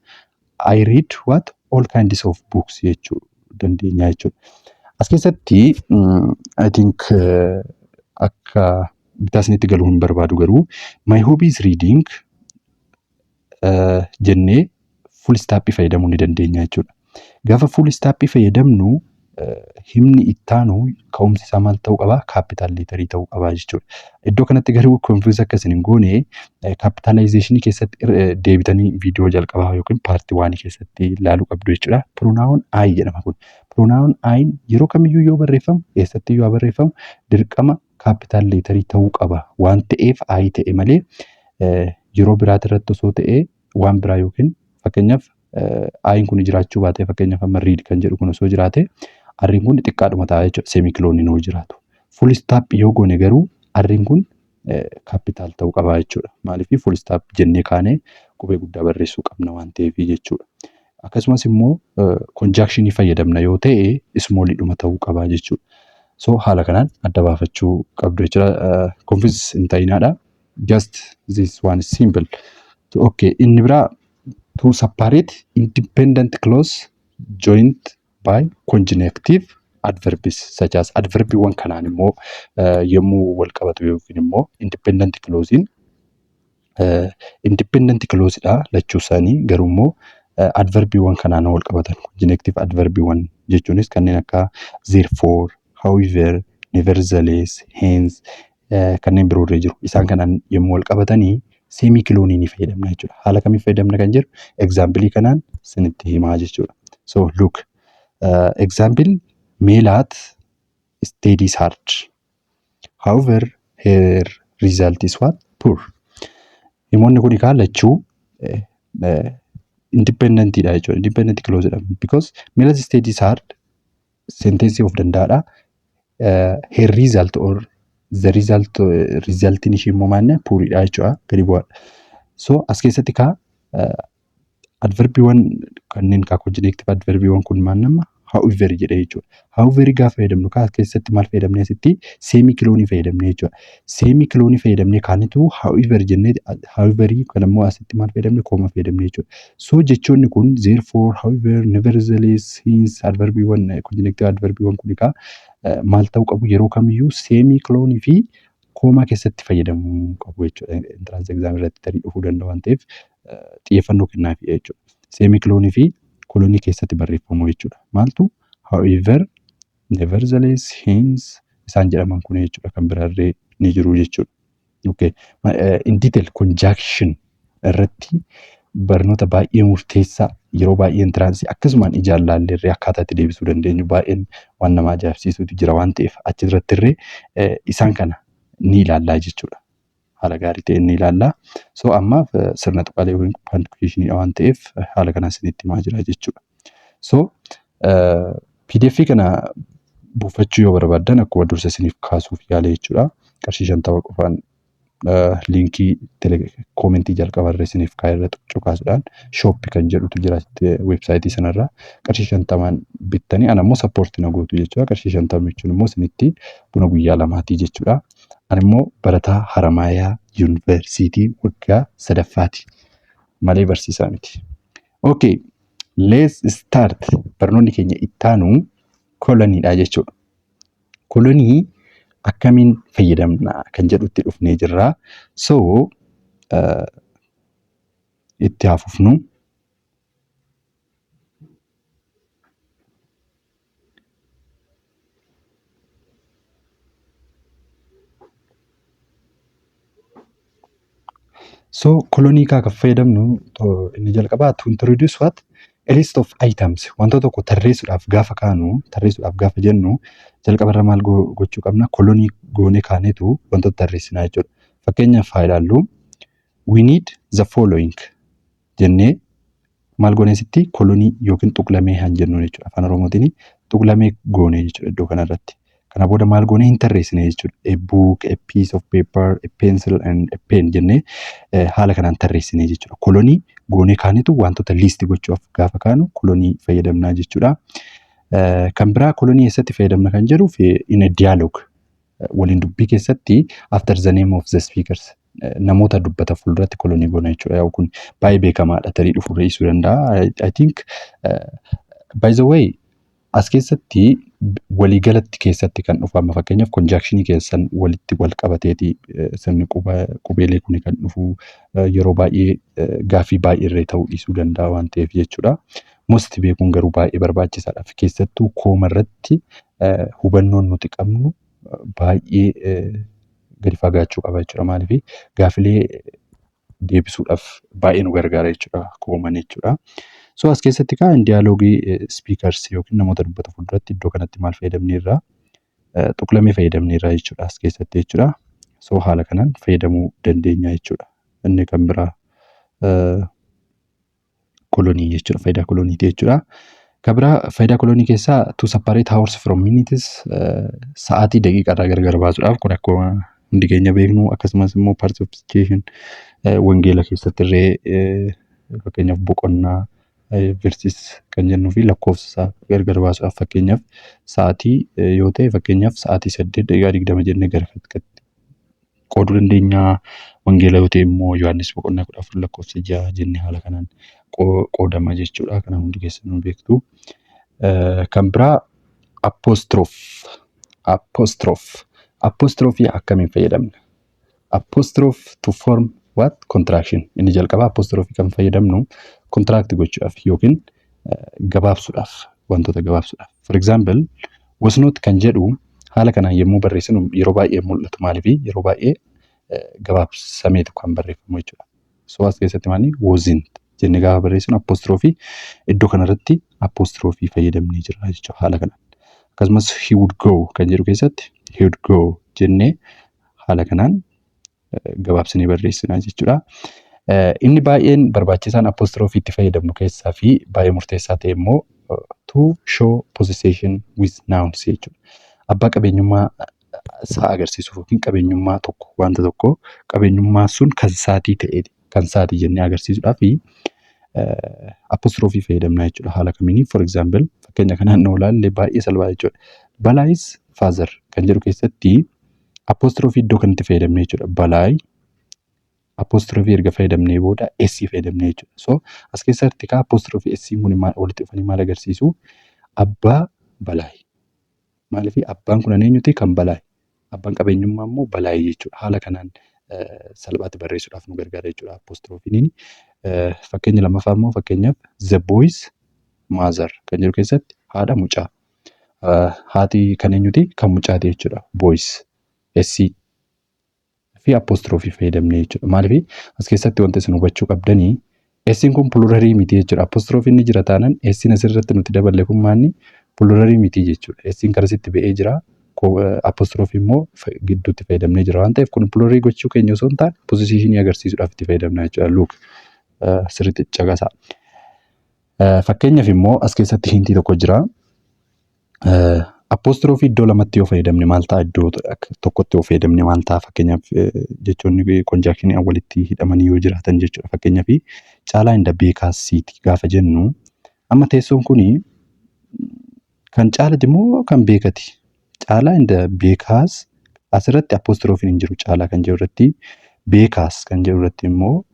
I read what? All kinds of books" jechuu dandeenya jechuudha. As keessatti, I think, akka bitaa isinitti galuu hin barbaadu, garuu "My hobby is reading" jennee full stop fayyadamuu ni dandeenya jechuudha. Gaafa full stop fayyadamnu himni ittaanu ka'umsi isaa maal ta'uu qabaa? Capital letterii ta'uu qabaa jechuudha. Iddoo kanatti garuu confuse akka isin hin goone capitalizationii keessatti deebitanii viidiyoo jalqabaa yookiin part oneii keessatti ilaaluu qabdu jechuudha. Pronoun I jedhama kun. Pronoun I yeroo kamiyyuu yoo barreeffamu, eessatti yoo barreeffamu, dirqama capital letterii ta'uu qaba waan ta'eef I ta'e malee yeroo biraati irratti osoo ta'ee waan biraa yookiin fakkeenyaaf I'n kun jiraachuu baate, fakkeenyaaf amma read kan jedhu kun osoo jiraate, R'iin kun xiqqaadhuma ta'a jechuudha semicoloniin yoo jiraatu. Full stop yoo goone garuu R'iin kun capital ta'uu qaba jechuudha. Maaliif full stop jennee kaanee qubee guddaa barreessuu qabna waan ta'eef jechuudha. Akkasumas immoo conjunctionii fayyadamna yoo ta'e smalliidhuma ta'uu qaba jechuudha. So haala kanaan adda baafachuu qabdu jechuudha. Confuse hin ta'inaadha. Just this one is simple. Okay, inni biraa to separate independent clause joined by conjunctive adverbs such as adverbiiwwan kanaan immoo yommuu wal qabatu yookiin immoo independent clausein independent clause dha lachuu isaanii, garuu immoo adverbiiwwan kanaan wal qabatan, conjunctive adverbiiwwan jechuunis kanneen akka therefore, however, nevertheless, hence, kanneen biroo irra jiru. Isaan kanaan yommuu wal qabatanii semicolonii ni fayyadamna jechuudha. Haala kamiin fayyadamna kan jedhu example kanaan isinitti himaa jechuudha. So look, example: Meelaat studies hard. However, her result is what? Poor. Himoonni kun kaa lachuu independentidha jechuudha. Independent clause dha. Because Meelaat studies hard sentence of danda'aadha. Her result or the result, resultiin ishee immoo maanne? Pooriidha jechuudha. Gadi bu'aadha. So as keessatti kaa adverbiiwwan kanneen kaa conjunctive adverbiiwwan kun maal nama however jedhee jechuudha. However gaafa fayyadamnu kaa as keessatti maal fayyadamne? Asitti semicolonii fayyadamne jechuudha. Semicolonii fayyadamnee kaanitu however jennee, however kan immoo asitti maal fayyadamne? Comma fayyadamne jechuudha. So jechoonni kun therefore, however, nevertheless, hence, adverbiiwwan conjunctive adverbiiwwan kun kaa maal ta'uu qabu? Yeroo kamiyyuu semicolonii fi comma keessatti fayyadamuu qabu jechuudha. Entrance exam irratti tarii dhufuu danda'a waan ta'eef xiyyeeffannoo kennaafi jechuudha. Semicolonii fi colonii keessatti barreeffamu jechuudha. Maaltu? However, nevertheless, hence isaan jedhaman kun jechuudha. Kan biraallee ni jiru jechuudha. Okay. In detail conjunction irratti barnoota baay'ee murteessaa, yeroo baay'ee entrance akkasumaan ijaan laalleerree akkaataa itti deebisuu dandeenyu baay'een waan nama ajaa'ibsiisutu jira waan ta'eef achirratti illee isaan kana ni ilaallaa jechuudha. Haala gaarii ta'een ni ilaallaa. So ammaaf sirna tuqaalee yookiin punctuationiidha waan ta'eef haala kanaan isinitti himaa jira jechuudha. So PDF kana buufachuu yoo barbaaddan akkuma dursa isiniif kaasuuf yaale jechuudha. Qarshii 50 qofaan linkii commentii jalqabarra isiniif kaa'e irra cuqaasuudhaan shop kan jedhutu jira websiteii sanarra, qarshii 50n bittanii ana immoo support na gootu jechuudha. Qarshii 50 jechuun immoo isinitti buna guyyaa lamaatii jechuudha. Ani immoo barataa Haramaayaa Yuunivarsiitii waggaa sadaffaati malee barsiisaa miti. Okay, let's start. Barnoonni keenya ittaanu coloniidha jechuudha. Colonii akkamiin fayyadamna kan jedhutti dhufnee jirra. So itti haa fufnu. So colonii kaa kan fayyadamnu inni jalqabaa to introduce what? A list of items. Wantoota tokko tarreessuudhaaf gaafa kaanu, tarreessuudhaaf gaafa jennu, jalqabarra maal gochuu qabna? Colonii goonee kaanetu wantoota tarreessinaa jechuudha. Fakkeenyaaf haa ilaallu. "We need the following" jennee maal goonee sitti colonii yookiin tuqlamee haan jennu jechuudha. Afaan Oromootiin tuqlamee goonee jechuudha iddoo kanarratti. Kana booda maal goonee hin tarreessine jechuudha. A book, a piece of paper, a pencil and a pen jennee haala kanaan tarreessine jechuudha. Colonii goonee kaanitu wantoota list gochuuf gaafa kaanu colonii fayyadamnaa jechuudha. Kan biraa colonii eessatti fayyadamna kan jedhuuf, in a dialogue, waliin dubbii keessatti, after the name of the speakers, namoota dubbata fuulduratti colonii goona jechuudha. Yaa'u kun baay'ee beekamaadha, tarii dhufuu dhiisuu danda'a. I think, by the way, as keessatti waliigalatti keessatti kan dhufu amma fakkeenyaaf conjunctionii keessan walitti wal qabateeti sirni qubeelee kun kan dhufu yeroo baay'ee gaaffii baay'ee irree ta'uu dhiisuu danda'a waan ta'eef jechuudha. Most beekuun garuu baay'ee barbaachisaadha. Keessattuu comma irratti hubannoon nuti qabnu baay'ee gadi fagaachuu qaba jechuudha. Maaliif? Gaafilee deebisuudhaaf baay'ee nu gargaara jechuudha comman jechuudha. So as keessatti kaa dialogueii speakers yookiin namoota dubbata fuulduratti iddoo kanatti maal fayyadamneerra? Tuqlamee fayyadamneerra jechuudha as keessatti jechuudha. So haala kanaan fayyadamuu dandeenya jechuudha. Inni kan biraa colonii jechuudha. Faayidaa coloniiti jechuudha. Kan biraa faayidaa colonii keessaa to separate hours from minutes, sa'aatii daqiiqaarraa gargar baasuudhaaf, kun akkuma hundi keenya beeknu, akkasumas immoo parts of situation wangeela keessatti illee fakkeenyaaf boqonnaa, verses kan jennuu fi lakkoofsa gargar baasuudhaaf, fakkeenyaaf sa'aatii yoo ta'e, fakkeenyaaf sa'aatii 8:20 jennee gara qooduu dandeenya. Wangeela yoo ta'e immoo Yohaannis boqonnaa 14 lakkoofsa 6 jennee haala kanaan qoodama jechuudha. Kana hundi keessanuu beektu. Kan biraa Apostrophe. Apostrophe. Apostrophe akkamiin fayyadamna? Apostrophe to form what? Contraction. Inni jalqaba apostrophe kan fayyadamnu contract gochuudhaaf yookiin gabaabsuudhaaf, wantoota gabaabsuudhaaf. For example, "was not" kan jedhu haala kanaan yommuu barreessinu yeroo baay'ee mul'atu. Maaliif? Yeroo baay'ee gabaabsameetu kan barreeffamu jechuudha. So as keessatti maali? "Wasn't" jennee gaafa barreessinu apostrophe iddoo kanarratti apostrophe fayyadamnee jira jechuudha haala kanaan. Akkasumas "he would go" kan jedhu keessatti "he would go" jennee haala kanaan gabaabsinee barreessina jechuudha. Inni baay'een barbaachisaan apostrophe itti fayyadamnu keessaa fi baay'ee murteessaa ta'e immoo to show possession with nouns jechuudha. Abbaa qabeenyummaa isaa agarsiisuuf yookiin qabeenyummaa tokko, wanta tokko, qabeenyummaa sun kan isaatii ta'e, kan isaatii jennee agarsiisuudhaaf apostrophe fayyadamna jechuudha. Haala kamiini? For example, fakkeenya kanaan nu ilaalle baay'ee salphaa jechuudha. "Balaayi's father" kan jedhu keessatti apostrophe iddoo kanatti fayyadamne jechuudha. Balaay apostrophe erga fayyadamnee booda S fayyadamne jechuudha. So as keessatti kaa apostrophe S kun walitti dhufanii maal agarsiisu? Abbaa Balaay. Maaliif? Abbaan kun eenyuti? Kan Balaay. Abbaan qabeenyummaa immoo Balaay jechuudha. Haala kanaan salphaatti barreessuudhaaf nu gargaara jechuudha apostropheiin. Fakkeenya lammaffaa immoo, fakkeenyaaf, "the boy's mother" kan jedhu keessatti haadha mucaa. Haati kan eenyuti? Kan mucaati jechuudha. "Boy's" S fi apostrophe fayyadamne jechuudha. Maaliif? As keessatti wanta isin hubachuu qabdanii S'n kun pluralii miti jechuudha. Apostropheiin ni jira taanaan S'n asirratti nuti daballe kun maanni? Pluralii miti jechuudha. S'n karasitti ba'ee jira. Apostrophe immoo gidduutti fayyadamnee jira waan ta'eef kun pluralii gochuu keenya osoo hin taane possessionii agarsiisuudhaaf itti fayyadamna jechuudha. Look, sirriitti caqasaa. Fakkeenyaaf immoo as keessatti hintii tokko jira. Apostrophe iddoo lamatti yoo fayyadamne maal ta'a? Iddoo tokkotti yoo fayyadamne maal ta'a? Fakkeenyaaf, jechoonni conjunctionii walitti hidhamanii yoo jiraatan jechuudha. Fakkeenyaaf, "Caalaa and Beeka's seat" gaafa jennu, amma teessoon kuni kan Caalati moo kan Beekati? "Caalaa and Beeka's" asirratti apostropheiin hin jiru Caalaa kan jedhu irratti. Beeka's kan jedhu irratti immoo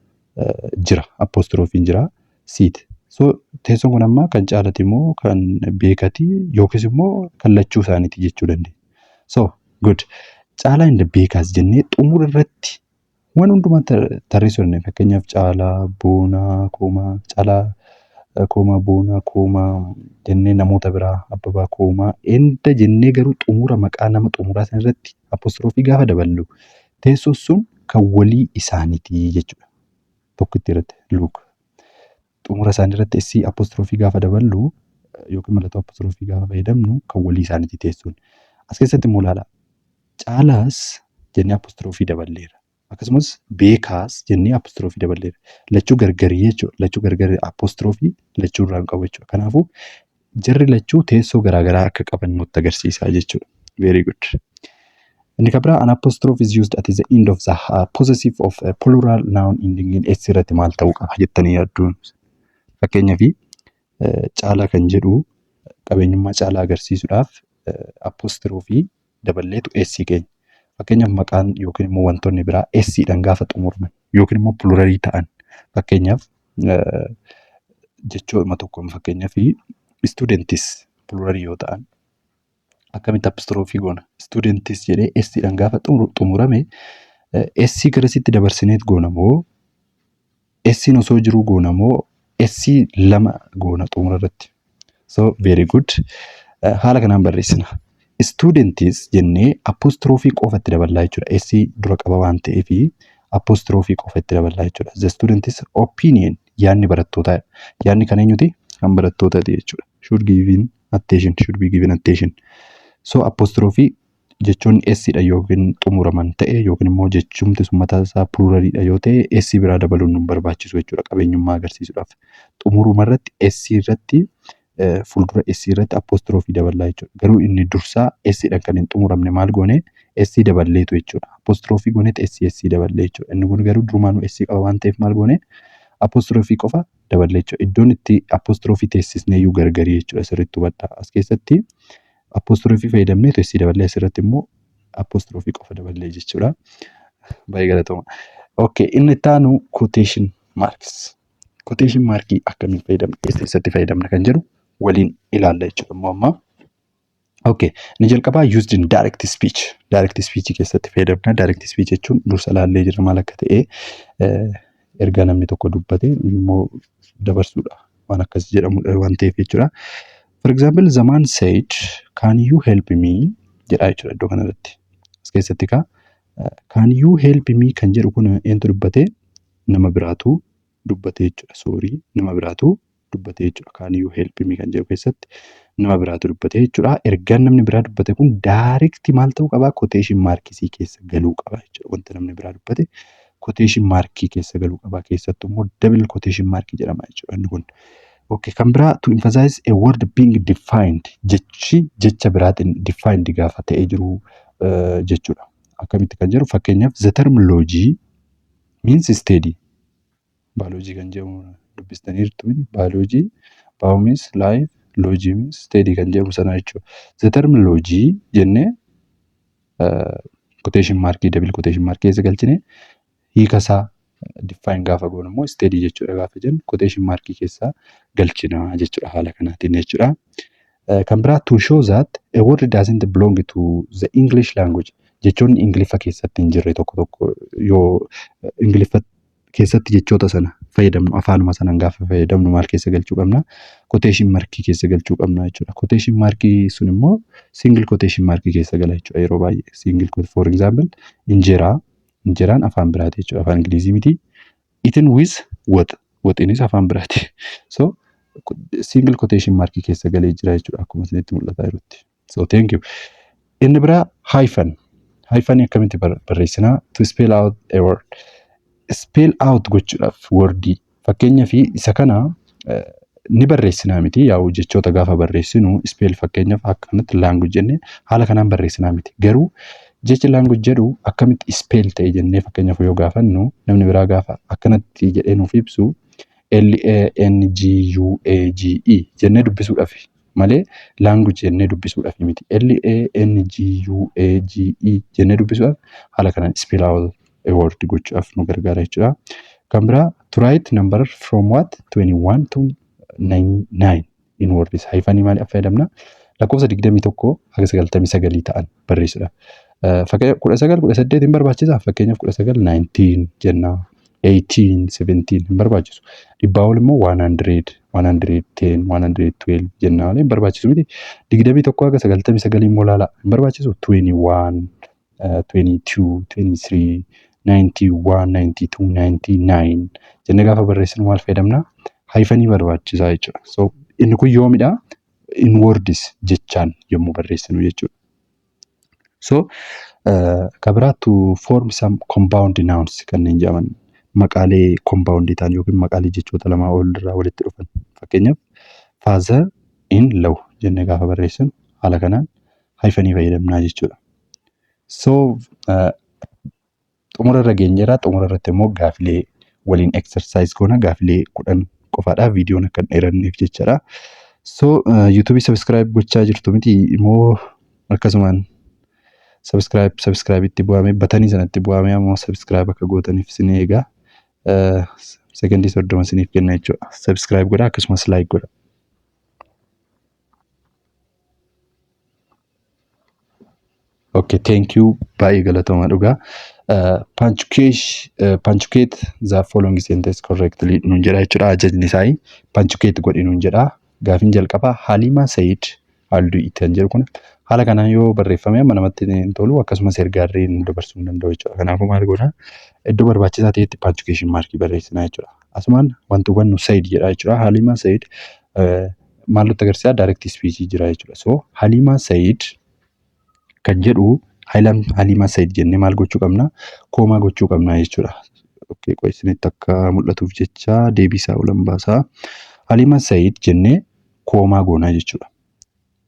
jira, apostropheiin jira, "seat". So teessoon kun amma kan Caalati moo kan Beekati yookiis immoo kan lachuu isaaniiti jechuu dandeenya. So good. "Caalaa and Beeka's" jennee xumura irratti waan hundumaa tarreessuu dandeenya. Fakkeenyaaf, Caalaa, Boonaa, Koomaa, Caalaa, Koomaa, Boonaa, Koomaa jennee namoota biraa, Abbabaa, Koomaa, and jennee, garuu xumura maqaa nama xumuraa sana irratti apostrophe gaafa daballu teessoon sun kan walii isaaniiti jechuudha. Tokkitti irratti, look. Xumura isaanii irratti S apostrophe gaafa daballu yookiin mallattoo apostrophe gaafa fayyadamnu kan walii isaaniiti teessoon. As keessatti immoo ilaala. "Caalaas" jennee apostrophe daballeera. Akkasumas "Beekaas" jennee apostrophe daballeera. Lachuu gargarii jechuudha. Lachuu gargarii, apostrophe lachuu irraa hin qabu jechuudha. Kanaafuu jarri lachuu teessoo garaagaraa akka qaban nutti agarsiisa jechuudha. Very good. Inni kan biraa, an apostrophe is used at the end of the possessive of a plural noun ending in s irratti maal ta'uu qaba jettanii yaadduun? Fakkeenyaaf, Caalaa kan jedhu qabeenyummaa Caalaa agarsiisuudhaaf apostrophe daballeetu S keenya. Fakkeenyaaf, maqaan yookiin immoo wantoonni biraa S dhaan gaafa xumuraman yookiin immoo pluralii ta'an, fakkeenyaaf jechooma tokko, fakkeenyaaf, "students" pluralii yoo ta'an akkamitti apostrophe goona? "Students" jedhee S dhaan gaafa xumurame S garasitti dabarsineet goona moo, S'n osoo jiruu goona moo, S lama goona xumura irratti? So very good. Haala kanaan barreessina. "Students" jennee apostrophe qofa itti daballaa jechuudha. S dura qaba waan ta'eef apostrophe qofa itti daballaa jechuudha. "The students' opinion", yaadni barattootaa. Yaadni kan eenyuti? Kan barattootaati jechuudha. "Should given attention", should be given attention. So apostrophe jechoonni S dha yookiin xumuraman ta'e yookiin immoo jechumti sun mataa isaa pluraliidha yoo ta'e S biraa dabaluun nu barbaachisu jechuudha qabeenyummaa agarsiisuudhaaf. Xumuruma irratti S irratti, fuuldura S irratti apostrophe daballaa jechuudha. Garuu inni dursaa S dhaan kan hin xumuramne maal goone? S daballeetu jechuudha. Apostrophe gooneet S S daballee jechuudha. Inni kun garuu durumaanuu S qaba waan ta'eef maal goone? Apostrophe qofa daballee jechuudha. Iddoon itti apostrophe teessisnee iyyuu gargarii jechuudha, sirriitti hubadhaa. As keessatti apostrophe fayyadamneetu S daballee, asirratti immoo apostrophe qofa daballee jechuudha. Baay'ee galatooma. Okay, inni itti aanu quotation marks. Quotation markii akkamiin fayyadamna? Eessatti fayyadamna kan jedhu waliin ilaalla jechuudha immoo amma. Okay, inni jalqabaa used in direct speech. Direct speech keessatti fayyadamna. Direct speech jechuun dursa laallee jira maal akka ta'e, ergaa namni tokko dubbate immoo dabarsuudha. Waan akkas jedhamudha waan ta'eef jechuudha. For example, the man said, "Can you help me?" jedha jechuudha iddoo kanarratti. As keessatti kaa "Can you help me?" kan jedhu kun eentu dubbate? Nama biraatu dubbate jechuudha. Sorry, nama biraatu dubbate jechuudha. "Can you help me?" kan jedhu keessatti nama biraatu dubbate jechuudha. Ergaan namni biraa dubbate kun direct maal ta'uu qabaa? Quotation marksii keessa galuu qaba jechuudha. Wanta namni biraa dubbate quotation markii keessa galuu qaba. Keessattuu immoo double quotation markii jedhama jechuudha inni kun. Okay, kan biraa to emphasize a word being defined, jechi jecha biraatiin defined gaafa ta'ee jiru jechuudha. Akkamitti kan jedhu, fakkeenyaaf, the term logy means study. Biology kan jedhamu dubbistaniirtu. Biology, bio means life, logy means study kan jedhamu sana jechuudha. The term logy jennee quotation markii, double quotation markii keessa galchine, hiika isaa define gaafa goonu immoo study jechuudha gaafa jennu quotation markii keessa galchina jechuudha haala kanaatiin jechuudha. Kan biraa to show that a word doesn't belong to the English language, jechoonni Ingiliffa keessatti hin jirre tokko tokko yoo Ingiliffa keessatti jechoota sana fayyadamnu, afaanuma sanaan gaafa fayyadamnu maal keessa galchuu qabna? Quotation markii keessa galchuu qabna jechuudha. Quotation markii sun immoo single quotation markii keessa gala jechuudha yeroo baay'ee. Single, for example, injeraa, injeraan afaan biraati jechuudha, afaan Ingilizii miti. Eaten with wax, waxiinis afaan biraati. So single quotation markii keessa galee jira jechuudha akkuma isinitti mul'ataa jirutti. So thank you. Inni biraa hyphen. Hyphen akkamitti barreessinaa? To spell out a word. Spell out gochuudhaaf wordii, fakkeenyaa fi isa kana ni barreessinaa miti? Yaa'u jechoota gaafa barreessinu spell, fakkeenyaaf akka kanatti language jennee haala kanaan barreessinaa miti? Garuu jechi language jedhu akkamitti spell ta'e jennee fakkeenyaaf yoo gaafannu, namni biraa gaafa akkanatti jedhee nuuf ibsu, LANGUAGE jennee dubbisuudhaaf malee language jennee dubbisuudhaaf miti. LANGUAGE jennee dubbisuudhaaf haala kanaan spell out a word gochuudhaaf nu gargaara jechuudha. Kan biraa to write number from what 21 to 99 in words. Hyphenii maaliif fayyadamna? Lakkoofsa 21 haga 99 ta'an barreessuudha. Fakkeenya 19, 18 hin barbaachisaa? Fakkeenyaaf 19, 19 jenna. 18, 17 hin barbaachisu. Dhibbaa ol immoo 100, 110, 112 jenna malee hin barbaachisu miti. 21 haga 99 immoo ilaalaa, hin barbaachisu. 21, 22, 23, 91, 92, 99 jennee gaafa barreessinu maal fayyadamna? Hyphenii barbaachisaa jechuudha. So inni kun yoomidha? In words, jechaan yommuu barreessinu jechuudha. So kan biraa to form some compound nouns kanneen jedhaman, maqaalee compound ta'an yookiin maqaalee jechoota lamaa ol irraa walitti dhufan. Fakkeenyaaf father in law jennee gaafa barreessinu haala kanaan hyphenii fayyadamnaa jechuudha. So xumura irra geenyeera. Xumura irratti immoo gaafilee waliin exercise goona. Gaafilee 10 qofaadha. Viidiyoon akka hin dheeranneef jechaadha. So YouTubeii subscribe gochaa jirtu miti immoo? Akkasumaan subscribe itti bu'amee, buttonii sanatti bu'amee ammoo subscribe akka gootaniif isin eegaa. Sekondii 30 isiniif kenna jechuudha. Subscribe godhaa, akkasumas like godhaa. Okay, thank you. Baay'ee galatooma dhugaa. Punctuate the following sentence correctly nuun jedha jechuudha. Ajajni isaa punctuate godhi nuun jedha. Gaafiin jalqabaa Halima said "I'll do it" kan jedhu kun haala kanaan yoo barreeffame amma namatti hin tolu, akkasumas ergaarree nu dabarsuu hin danda'u jechuudha. Kanaafuu maal goona? Iddoo barbaachisaa ta'etti punctuation markii barreessinaa jechuudha. Asumaan wanti hubannu said jedha jechuudha. Halima said maal nutti agarsiisa? Direct speech jira jechuudha. So Halima said kan jedhu, Halima said jennee maal gochuu qabna? Comma gochuu qabna jechuudha. Okay, qoy isinitti akka mul'atuuf jecha deebii isaa olan baasaa. Halima said jennee comma goonaa jechuudha.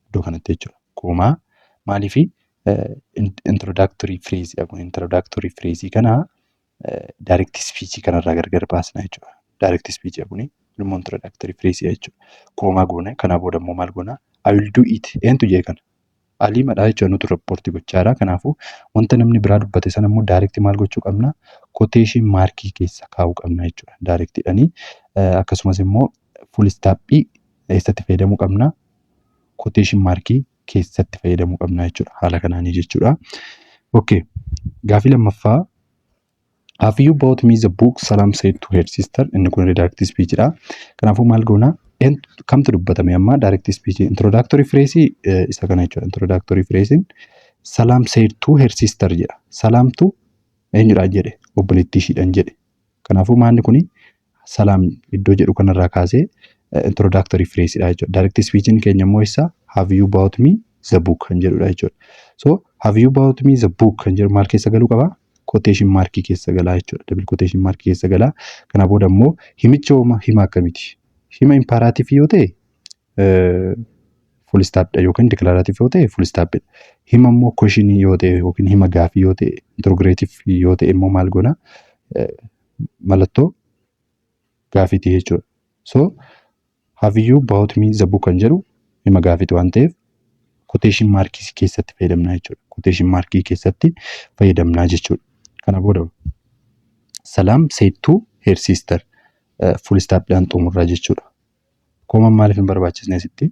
Iddoo kanatti jechuudha. Comma maaliifi? Introductory phrase kun, introductory phrase kana direct speech kanarraa gargar baasna jechuudha. Direct speech kun immoo introductory phrase jechuudha. Comma goona, kanaa booda immoo maal goona? "I will do it" eentu jee kana? Haliimadha jechuudha, nuti reportii gochaa jira. Kanaafuu wanta namni biraa dubbate sana immoo direct maal gochuu qabna? Quotation markii keessa kaa'uu qabna jechuudha. Directidhanii akkasumas immoo full stopii eessatti fayyadamuu qabna? Quotation markii Keessatti fayyadamuu qabna jechuudha. Haala kanaanii jechuudha. Okay. Gaafii lammaffaa. "Have you bought me the book?" Salam said to her sister. Inni kun direct speech dha. Kanaafuu maal goona? Kamtu dubbatame amma? Direct speech introductory phrase isa kana jechuudha. Introductory phrase "Salam said to her sister" jedha. Salaamtu eenyudhaan jedhe? Obboleettii ishiidhaan jedhe. Kanaafuu maalni kuni Salaam iddoo jedhu kanarraa kaasee introductory phrase dha jechuudha. Direct speech keenya immoo isa "Have you bought me the book" kan jedhudha jechuudha. So "Have you bought me the book" kan jedhu maal keessa galuu qaba? Quotation markii keessa galaa jechuudha. Double quotation markii keessa galaa. Kana booda immoo himicha hooma hima akkamiiti? Hima imperative yoo ta'e full stop dha, yookiin declarative yoo ta'e full stop dha. Hima immoo question yoo ta'e yookiin hima gaafii yoo ta'e, interrogative yoo ta'e immoo maal goona? Mallattoo gaafiiti jechuudha. So "Have you bought me the book" kan jedhu hima gaafiiti waan ta'eef quotation markii keessatti fayyadamna jechuudha. Quotation markii keessatti fayyadamnaa jechuudha. Kana booda "Salaam said to her sister" full stop dhaan xumurraa jechuudha. Commaan maaliif hin barbaachisne asitti?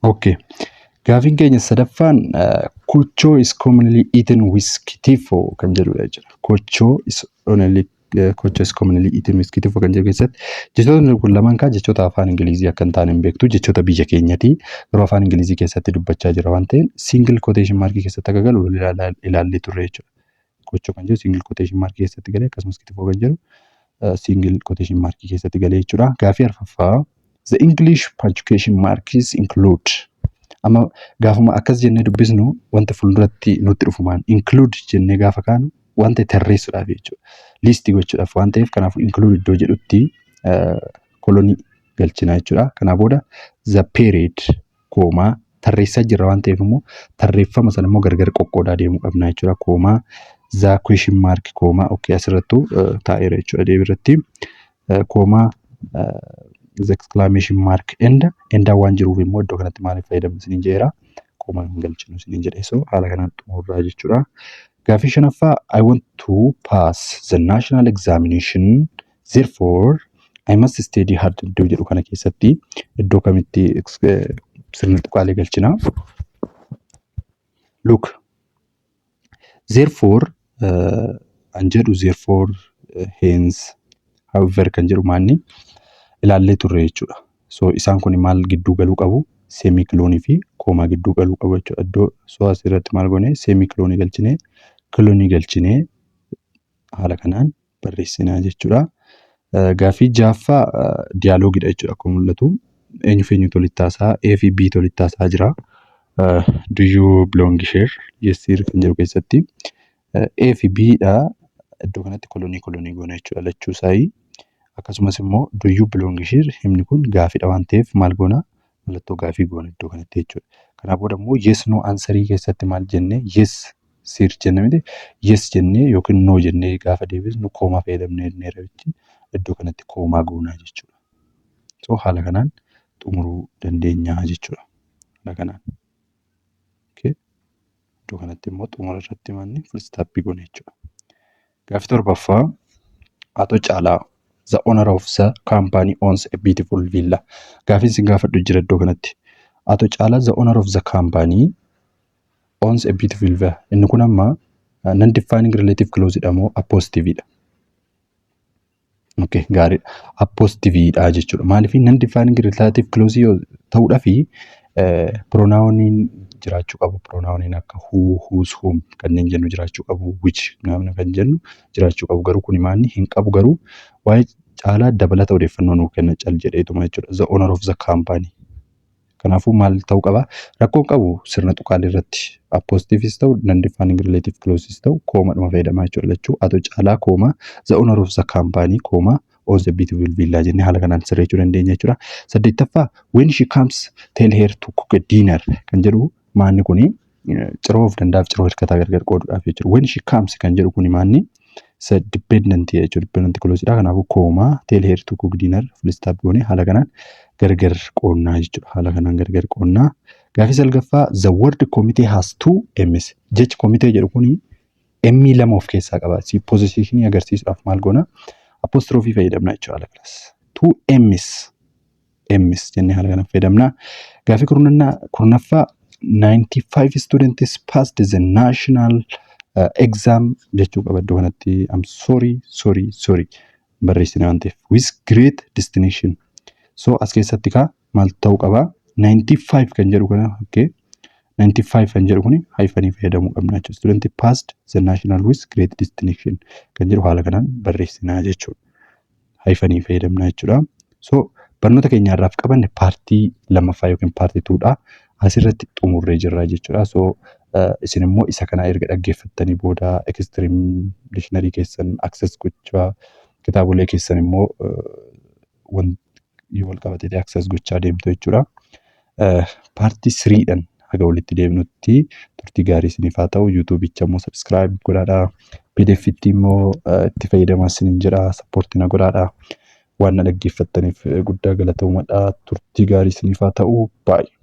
Okay. Gaafiin keenya sadaffaan "Kochoo is commonly eaten with kitifo" kan jedhudha jechuudha. Kochoo is commonly eaten with kitifo kan jedhu keessatti jechoonni kun lamaan kaa jechoota afaan Ingilizii akka hin taane hin beektu, jechoota biyya keenyati. Yeroo afaan Ingilizii keessatti dubbachaa jira waan ta'eef single quotation markii keessatti akka galu ilaallee turre jechuudha. Kochoo kan jedhu single quotation markii keessatti galee, akkasumas kitifoo kan jedhu single quotation markii keessatti galee jechuudha. Gaafii arfaffaa. The English punctuation marks include. Amma gaafuma akkas jennee dubbisnu wanta fuulduratti nutti dhufumaan include jennee gaafa kaanu wanta tarreessuudhaaf jechuudha. Listii gochuudhaaf waan ta'eef, kanaafuu include iddoo jedhutti colonii galchina jechuudha. Kanaa booda the period, comma, tarreessaa jirra waan ta'eef immoo tarreeffama sana immoo gargar qoqqoodaa deemuu qabna jechuudha. Comma, the question mark, comma, okay, asirrattuu taa'eera jechuudha deebiirratti. Comma, the exclamation mark and and waan jiruuf immoo iddoo kanatti maaliif fayyadamna isiniin jedheera. Comma hin galchinu isiniin jedhe. So haala kanaan xumurraa jechuudha. Gaaffii shanaffaa. "I want to pass the national examination, therefore I must study hard" iddoo jedhu kana keessatti iddoo kamitti sirna tuqaalee galchina? Look, therefore an jedhu, therefore, hence, however kan jedhu maanni ilaallee turre jechuudha. So isaan kun maal gidduu galuu qabu? Semicolonii fi comma gidduu galuu qabu jechuudha. Iddoo so asirratti maal goone? Semicolonii galchinee, colonii galchinee haala kanaan barreessinaa jechuudha. Gaaffii ja'affaa dialogueidha jechuudha akkuma mul'atu. Eenyu fi eenyutu walitti haasa'a? A fi B walitti haasa'aa jira. "Do you belong here?" "Yes sir" kan jedhu keessatti A fi B dha. Iddoo kanatti colonii colonii goona jechuudha lachuu isaanii. Akkasumas immoo "Do you belong here" himni kun gaafiidha waan ta'eef maal goona? Mallattoo gaafii goona iddoo kanatti jechuudha. Kanaa booda immoo yes no answerii keessatti maal jennee? "Yes sir" jenne miti? Yes jennee yookiin no jennee gaafa deebisnu comma fayyadamnee jenneera, iddoo kanatti comma goonaa jechuudha. So haala kanaan xumuruu dandeenya jechuudha. Haala kanaan. Iddoo kanatti immoo xumura irratti manni full stopii goona jechuudha. Gaaffii torbaffaa. Ato Caalaa, the owner of the company, owns a beautiful villa. Gaaffiin isin gaafadhu jira iddoo kanatti. Ato Caalaa, the owner of the company, owns a beautiful villa. Inni kun amma non defining relative clause dha moo appositive dha? Okay, gaariidha. Appositive dha jechuudha. Maaliif? Non defining relative clause yoo ta'uudhaafi pronouniin jiraachuu qabu. Pronouniin akka who, whose, whom kanneen jennu jiraachuu qabu. Which namni kan jennu jiraachuu qabu. Garuu kun maanni hin qabu, garuu waa'ee Caalaa dabalata odeeffannoo nuu kenna cal jedheetuma jechuudha. The owner of the company. Kanaafuu maal ta'uu qaba? Rakkoon qabu sirna tuqaalee irratti appositiveis ta'u, non defining relative clauses ta'u, commadhuma fayyadamaa jechuudha. Lachuu Ato Caalaa comma the owner of the company comma owns the beautiful villa jennee haala kanaan sirreessuu dandeenya jechuudha. Saddeettaffaa. "When she comes, tell her to cook a dinner" kan jedhu maanni kuni ciroo of danda'aaf ciroo hirkataa gargar qooduudhaaf jechuudha. "When she comes" kan jedhu kuni maanni Isa dependentii jechuudha. Dependent clauseidha. Kanaafuu comma, tell her to cook dinner, full stop goonee haala kanaan gargar qoonnaa jechuudha. Haala kanaan gargar qoonnaa. Gaafii salgaffaa, the word committee has two M's. Jechi committee jedhu kuni M lama of keessaa qaba. Si positionii agarsiisuudhaaf maal goona? Apostrophe fayyadamna jechuudha haala kanas. Two M's. M's jennee haala kanaan fayyadamna. Gaafii 10ffaa, 95 students passed the national exam jechuu qaba iddoo kanatti. I'm sorry, sorry, sorry, barreessine waan ta'eef, with great distinction. So as keessatti kaa maal ta'uu qaba? 95 kan jedhu kana, okay, 95 kan jedhu kuni hyphenii fayyadamuu qabna jechuudha. Student passed the national with great distinction kan jedhu haala kanaan barreessinaa jechuudha. Hyphenii fayyadamna jechuudha. So barnoota keenya irraaf qabanne partii lammaffaa yookiin part twodha. Asirratti xumurree jirra jechuudha. So isin immoo isa kana erga dhaggeeffattanii booda Extreme Dictionary keessan access gochaa, kitaabolee keessan immoo wanti wal qabatee access gochaa deemtu jechuudha. Part threedhaan haga walitti deemnutti turtii gaarii isiniif haa ta'u. YouTubeicha immoo subscribe godhaadhaa. PDFitti immoo itti fayyadamaa isiniin jedha. Supportii na godhaadhaa. Waan na dhaggeeffattaniif guddaa galatoomadha. Turtii gaarii isiniif haa ta'u. Baay'ee.